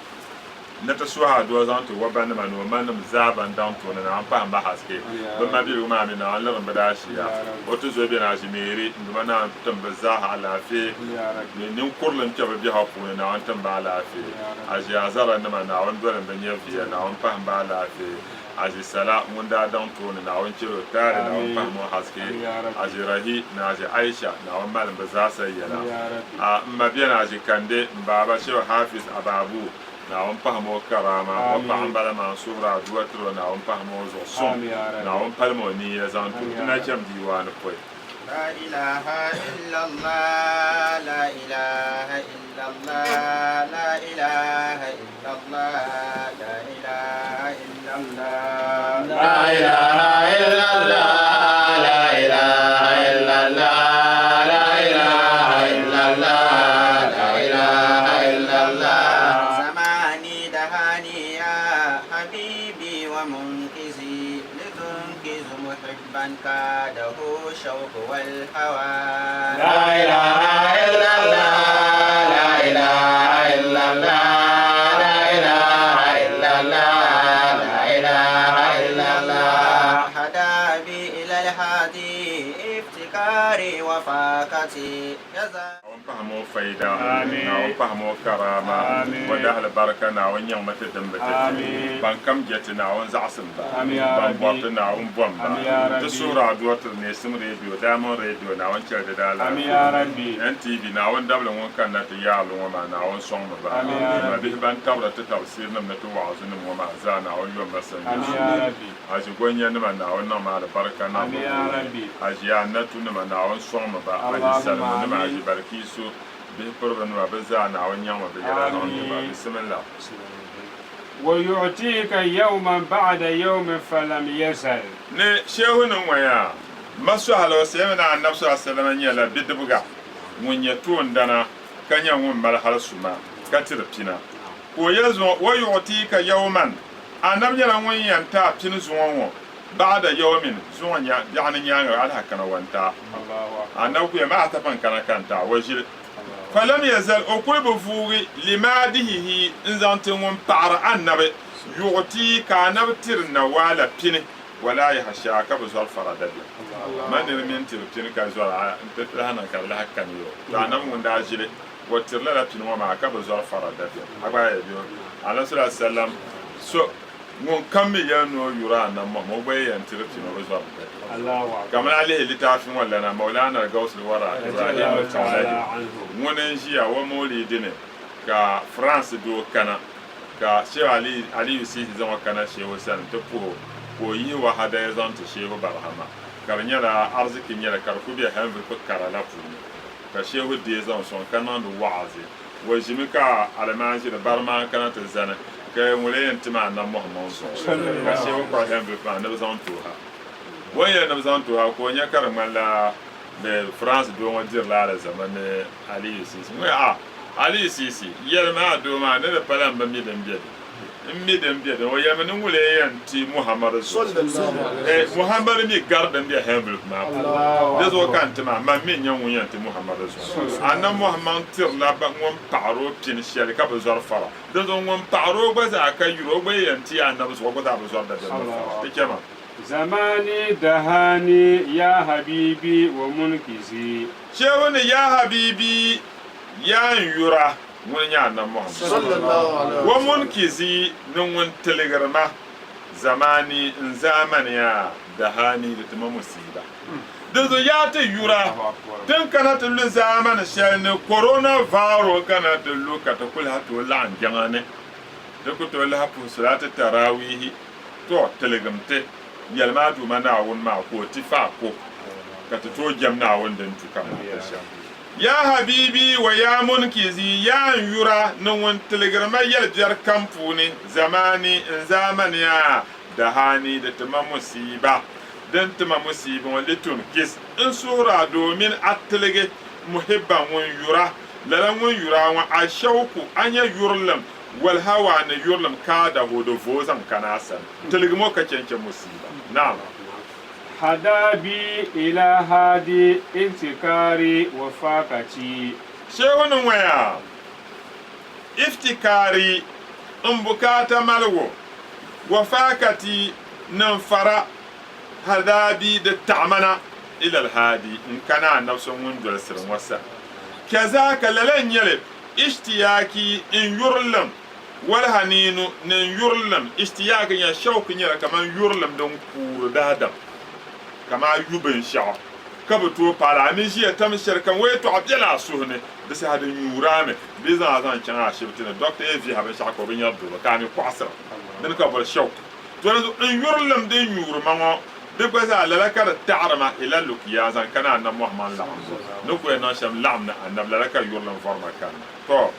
Ni ti suhi adua zaŋ ti wabanima ni o manim zaa ban daŋ tooni Naawuni pahim ba haske. Bɛ mabiligu maa mi Naawuni lirim bɛ daashiya. O ti zo bɛ ni aʒimeeri n-duma Naawuni tim bɛ zaaha alaafee. Ni ninkurili n-kpe bɛ biɛhigu puuni Naawuni tim ba alaafee. Aʒi Azara nima Naawuni dolim bɛ nyɛviya Naawuni pahim ba alaafee. Aʒi Sala ŋun daa daŋ tooni Naawuni chɛri o taali Naawuni pahim o haske. Aʒi Rahi ni Aʒi Aisha Naawuni malim bɛ zaasa yɛla. A m ma beni Aʒi Kande m baaba Shehu Hafiz Ababu Naawuni pahim o karaama, o paɣa m-bala maa n-suhiri aduwa tiri o Naawuni pahim o zuɣu suŋ, Naawuni palim o niiya zaŋ ti o ti na cham diiwaani pɔi. La ilaha illallah, la ilaha illallah, la ilaha illallah, la ilaha illallah. La ilaha illallah, la ilaha illallah, la ilaha illallah, la ilaha illallah. Zamani dahani ya habibi wa munkizi litunkiz muhibban kadahu shawq wal hawa. La ilaha illallah, la ilaha illallah, la ilaha illallah, la ilaha illallah. Hada bi ila al-hadi iftikari wa fakati jaza. Naawuni pahim o fayda, Naawuni pahim o karaama, o dahili barika, Naawuni nyaŋmi ti dimbi ti ti. Ban kam je ti, Naawuni zaɣisim ba. Ban bɔri ti, Naawuni bom ba. Ti suhiri adua tiri Neesim Radio, Diamond Radio, Naawuni chɛli di daalaafee. NTV, Naawuni dabili ŋun kanna ti yaarili ŋɔ maa, Naawuni sɔŋmi ba. Ti mabihi ban tabiri ti tabisiirinim ni ti waɣazunim ŋɔ maa zaa, Naawuni yom ba sanyoo. Aʒigonyanima, Naawuni niŋmi alibarika niŋ bɛ puuni. Aʒiannatu-nima, Naawuni sɔŋmi ba. Aʒisalimunima, Aʒibalikiisu, bihi piribinima, bɛ zaa, Naawuni nyaŋmi bɛ yɛla niŋ ti ba. Bisimillah. Wayu'tika yawman ba'da yawmin falam yazal. Ni Shehu ni ŋɔ yaa, ma sɔhili o semi ni Annabi sallallahu alaihi wasallam nyɛla bidibiga ŋun nyɛ toondana ka nyɛ ŋun mali hali suma ka tiri pina. Ka o yɛli zuŋɔ, Wayu'tika yawman Anabi nyɛla ŋun yɛn ti a pini zuŋɔ ŋɔ. Ba'da yawmin, zuŋɔ nya, biɛɣuni nyaaŋa alahakana wantaa. Annabi kuya maa ata pan kana ka n-taɣi o ʒili. Falam yazal, o kuli bi vuugi, limaadihihi, n-zaŋ ti ŋun paɣiri Annabi, yuɣti, ka Annabi tiri nawaala pini, wala yahsha, ka bi zɔri fara dabiɛm. Man niri mi n-tiri pini ka zɔri a, n-ti lahi niŋ ka di lahi kani yo. To Annabi ŋun daa ʒili, o tiri lala pini ŋɔ maa ka bi zɔri fara dabiɛm. A gba yɛli yo, Annabi sallallahu alaihi wasallam, so. Ŋun kam mi yɛli ni o yuri Annabi Muhammad, o gba yi yɛn tiri pini o bi zɔri dabiɛm. Kamani a lihi litaafi ŋɔ lana, Maulana al-Gawsul Wara Ibrahim al-Kawlahi, ŋuni n-ʒiya o Mawlidi ni ka France doo kana ka Shehu Ali, Aliyu Sisi zaŋ o kana Shehu sani nti puhi o ka o yihi o hadaya zaŋ ti Shehu Barahama ka di nyɛla ariziki nyɛli ka di kuli be envelope kara la puuni ka Shehu deei zaŋ sɔŋ ka niŋdi wa'azi. O ʒimi ka alimaanʒiri bari maa kana ti zani, ka ŋun lee yɛn tim a nam mɔhimɔŋ zuɣu, ka sheegu kpuɣi envelope maa ni bɛ zaŋ ti o ha. O ni yɛli ni bɛ zaŋ ti o ha, ka o nya ka di ŋmanila bɛ France doo ŋɔ dirila alizama ni Aliyu Sisi. Ŋun yɛli, Ah, Aliyu Sisi, yɛlimi a doo maa ni di pala m bi mi din be di. M mi din be di ni. O yɛlimi ni ŋun lee yɛn ti Muhammadu zuɣu. Eh, Muhammadu mi gari din be envelope maa puuni. Di zuɣu ka n ti maa, man mi n-nyɛ ŋun yɛn ti Muhammadu zuɣu. Annabi Muhammad tirila ba ŋun paɣiri o pini shɛli ka bi zɔri fara. Dinzuɣu ŋun paɣiri o gba zaa ka yuri o gba yi yɛn ti Annabi zuɣu o gba zaa bi zɔri dabiɛm ni fara. Ti chɛ ma. Zamani dahani ya habibi wa munkizi. Shehu ni ya habibi ya n yura. Ŋuni n-nyɛ Annabi Muhammad? Wa munkizi ni ŋun tiligiri ma, zamani n zaamani a dahani di ti ma musiiba. Dinzuɣu yaa ti yura tin kana ti lu zaamani shɛli ni corona viro kana ti lu ka ti ku lahi tooi laɣim jiŋa ni ti ku tooi lahi puhi salati tarawihi, tɔ tiligim ti yɛli maa Duuma Naawuni maa ka o ti fa a ko ka ti tooi jɛm Naawuni din tu kamani shɛm. Yaa habiibi wa yaa munkizi, yaa n yura ni ŋun tiligiri ma yɛlibiɛri kam puuni, zamani, n zaamani a, dahani, di ti ma musiiba. Din ti ma musiiba ŋɔ, litunkiz, n suhir a domin a tiligi, muhibban, ŋun yura, lala ŋun yura a ŋɔ, ashawku, a nya yurilim, walhawa, ni yurilim kaadahu, di vooi zaŋ kana a sani. Tiligim o ka chɛ n-chɛ musiiba. Naam. Hada bi ila hadi iftikari wa fakati. Shehu ni ŋɔya, iftikari, n bukaata maligu, wa fakati, ni n fara, hada bi di taɣimana ila alhadi n kana anabi so ŋun dolisiri ŋɔ sani. Kazaka lala n-nyɛ li, ishtiyaki, n yurilim, Walhaniinu ni n yurilim, ishtiyaak nyɛla shawk nyɛla kamani yurilim din kuuri daadam kamani yu binshɛɣu ka bi tooi paali a ni ʒiya tam shɛli kam o yɛtɔɣa bela a suhu ni di saha di nyuuri a mi bee zaŋ a zaŋ chaŋ ashibiti ni dɔkta yi vihi a binshɛɣu ka o bi nyari doro ka a ni kɔɣisira dini ka boli shawk to di zuɣu n yurilim din nyuuri ma ŋɔ di gba zaa lala ka di taɣiri ma ila lukiya zaŋ kana Annabi Muhammad laɣimbu ni ku yɛn niŋ shɛm laɣim ni Annabi lala ka yurilim vɔri ma kanna to.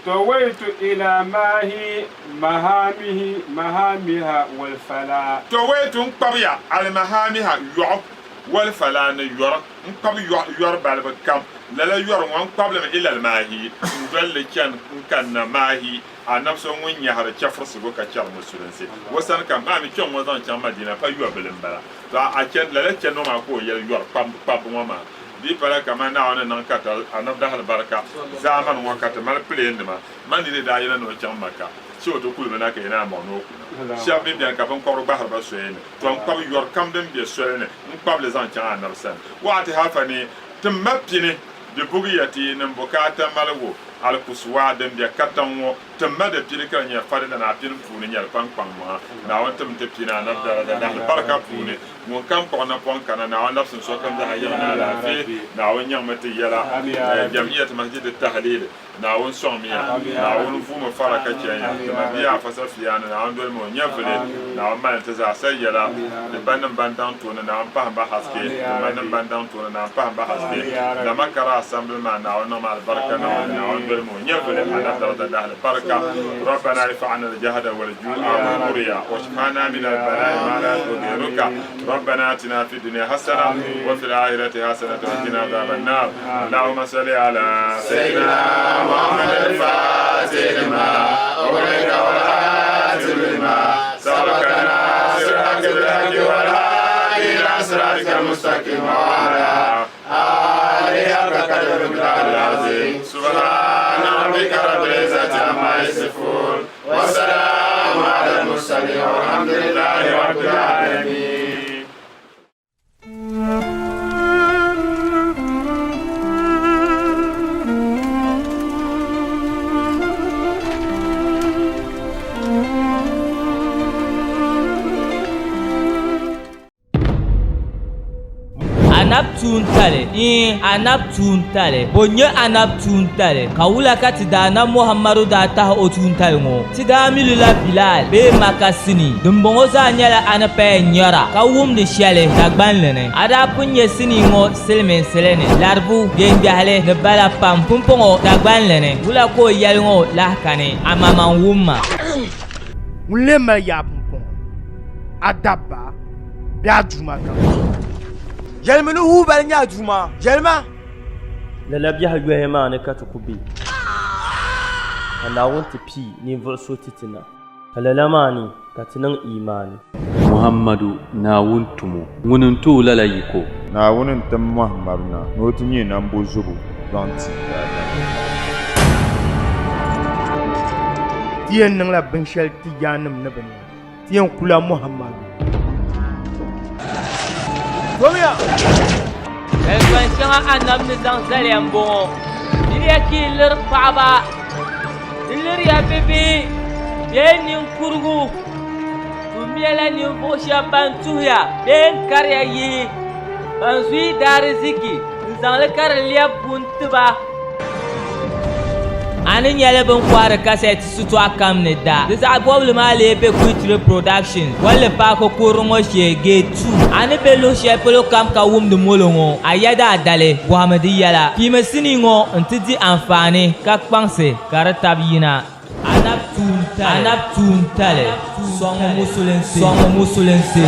Tawaitu ila maahi mahaamihi mahaamiha wal falaa. Tawaitu n kpabiya al mahaamiha yɔɣu wal falaa ni yɔri n kpabi yɔri balibu kam lala yɔri ŋɔ n kpabilimi ila al maahi n doli li chani n kanna maahi anabi so ŋun nyɛhiri chɛfurisigu ka chɛri musulinsi o sani ka maa mi kpɛŋ ŋɔ zaŋ chaŋ Madina pa yɔbili m bala to a chani lala chani ŋɔ maa ka o yɛli yɔri kpabbu ŋɔ maa Di pala kaman Naawuni ni niŋ ka ti Anabi dahalibarika zaamani ŋɔ ka ti mali pileenima. Man ni di daa yɛla ni o chaŋ Maka, che o ti kulimi na ka yi naan bɔŋ ni o kuna. Shɛba mi beni ka biŋkɔbiri gbahiri ba soya ni, tɔ n-kpabi yɔri kam din be soli ni n-kpabi li zaŋ chaŋ Anabi sani. Waɣati hafa ni ti ma pini di bugiyati ni m-bukaata maligu alkusuwa din be katiŋ ŋɔ. Tim ma di pini ka di nyɛ fadila ni a pini puuni nyɛli kpaŋkpaŋ maŋa. Naawuni tim ti pini Anabi daraja ni alibarika puuni. Ŋun kam kpuɣi napɔŋ kana, Naawuni labisi sokam zaa yiŋ ni alaafee. Naawuni nyaŋmi ti yɛla. Jamiyat Masjid Tahlil, Naawuni sɔŋmiya. Naawuni vuumi fara ka chɛn ya. Ti ma bia Afa Safiyani, Naawuni dolimi o nyɛvili. Naawuni mali ti zaasa yɛla. Ti ba nim ban daŋ tooni, Naawuni pahim ba haske. Ti ma nim ban daŋ tooni, Naawuni pahim ba haske. Namakara Assembly maa, Naawuni niŋmi alibarika niŋ li. Naawuni dolimi o nyɛvili. Anabi daraja dahili barika. Rabbana irfa anna al-jahda wal-ju'a wal-urya washfana min al-bala'i ma la yudhiruka. Rabbana atina fi dunya hasana wa fil akhirati hasanatan wa qina adhaban nar. Allahumma salli ala sayyidina Muhammad al-Fatih lima ughliqa wal khatim lima sabaqa nasir al-haqq bil-haqq wal. المستقيم وعلى آله حق قدره ومقداره العظيم. سبحان ربك رب العزة عما يصفون وسلام على المرسلين والحمد لله رب العالمين. Anab tuuntali, iin, anab tuuntali. Bo n-nyɛ anab tuuntali? Ka wula ka ti Daanab Muhammadu daa tahi o tuuntali ŋɔ? Ti daa mi li la Bilal bee Maka sinii. Dimbɔŋɔ zaa nyɛla a ni paya nyara ka wumdi shɛli Dagbanli ni. A daa pun nyɛ sinii ŋɔ silimiinsili ni, laribu, gbeŋgbɛhili ni bala pam. Pumpɔŋɔ Dagbanli ni, wula ka o yɛli ŋɔ lahi kani? Amaman wumma. Ŋun lee mali yaa pumpɔŋɔ, a dabba bee a duuma kam? Yɛlimi ni Hubal nyɛ a duuma, yɛlima! Lala biɛhi yɔhi maa ni ka ti ku be, ka Naawuni ti pii ninvuɣ so ti ti na, ka lala maa ni ka ti niŋ iimaani. Muhammadu, Naawuni tumo, ŋuni n-ti o lala yiko. Naawuni n-tim Muhammadu na ni o ti nyɛ nambozobo zaŋ ti daadama. Ti yɛn niŋla binshɛli ti yaannim ni bi niŋ. Ti yɛn kula Muhammadu. Zomiya! Zalikpan shɛŋa Anabi ni zaŋ zaliya m-bɔŋɔ, Miriya ka yi liri paɣiba, di liriya bibihi bee ninkurigu, tummiya ninvuɣ shɛb ban tuhiya bee n-kariya yihi, ban zuyi daariziki n-zaŋ li ka di lɛbi buni ti ba. A ni nyɛli bɛ ni kɔhiri kasɛti sitɔɣu kam ni da. Di zaɣ bɔbili maa lee be Kuitri Productions bolli paaki kurili ŋɔ shee, Gate 2. A ni be luɣ shɛli polo kam ka wumdi molo ŋɔ, a yɛda a dali, bɔhimi di yɛla. Piimi sinii ŋɔ nti di anfaani ka kpaŋsi ka di tab yina. Anab tuuntali, sɔŋmi musulinsi.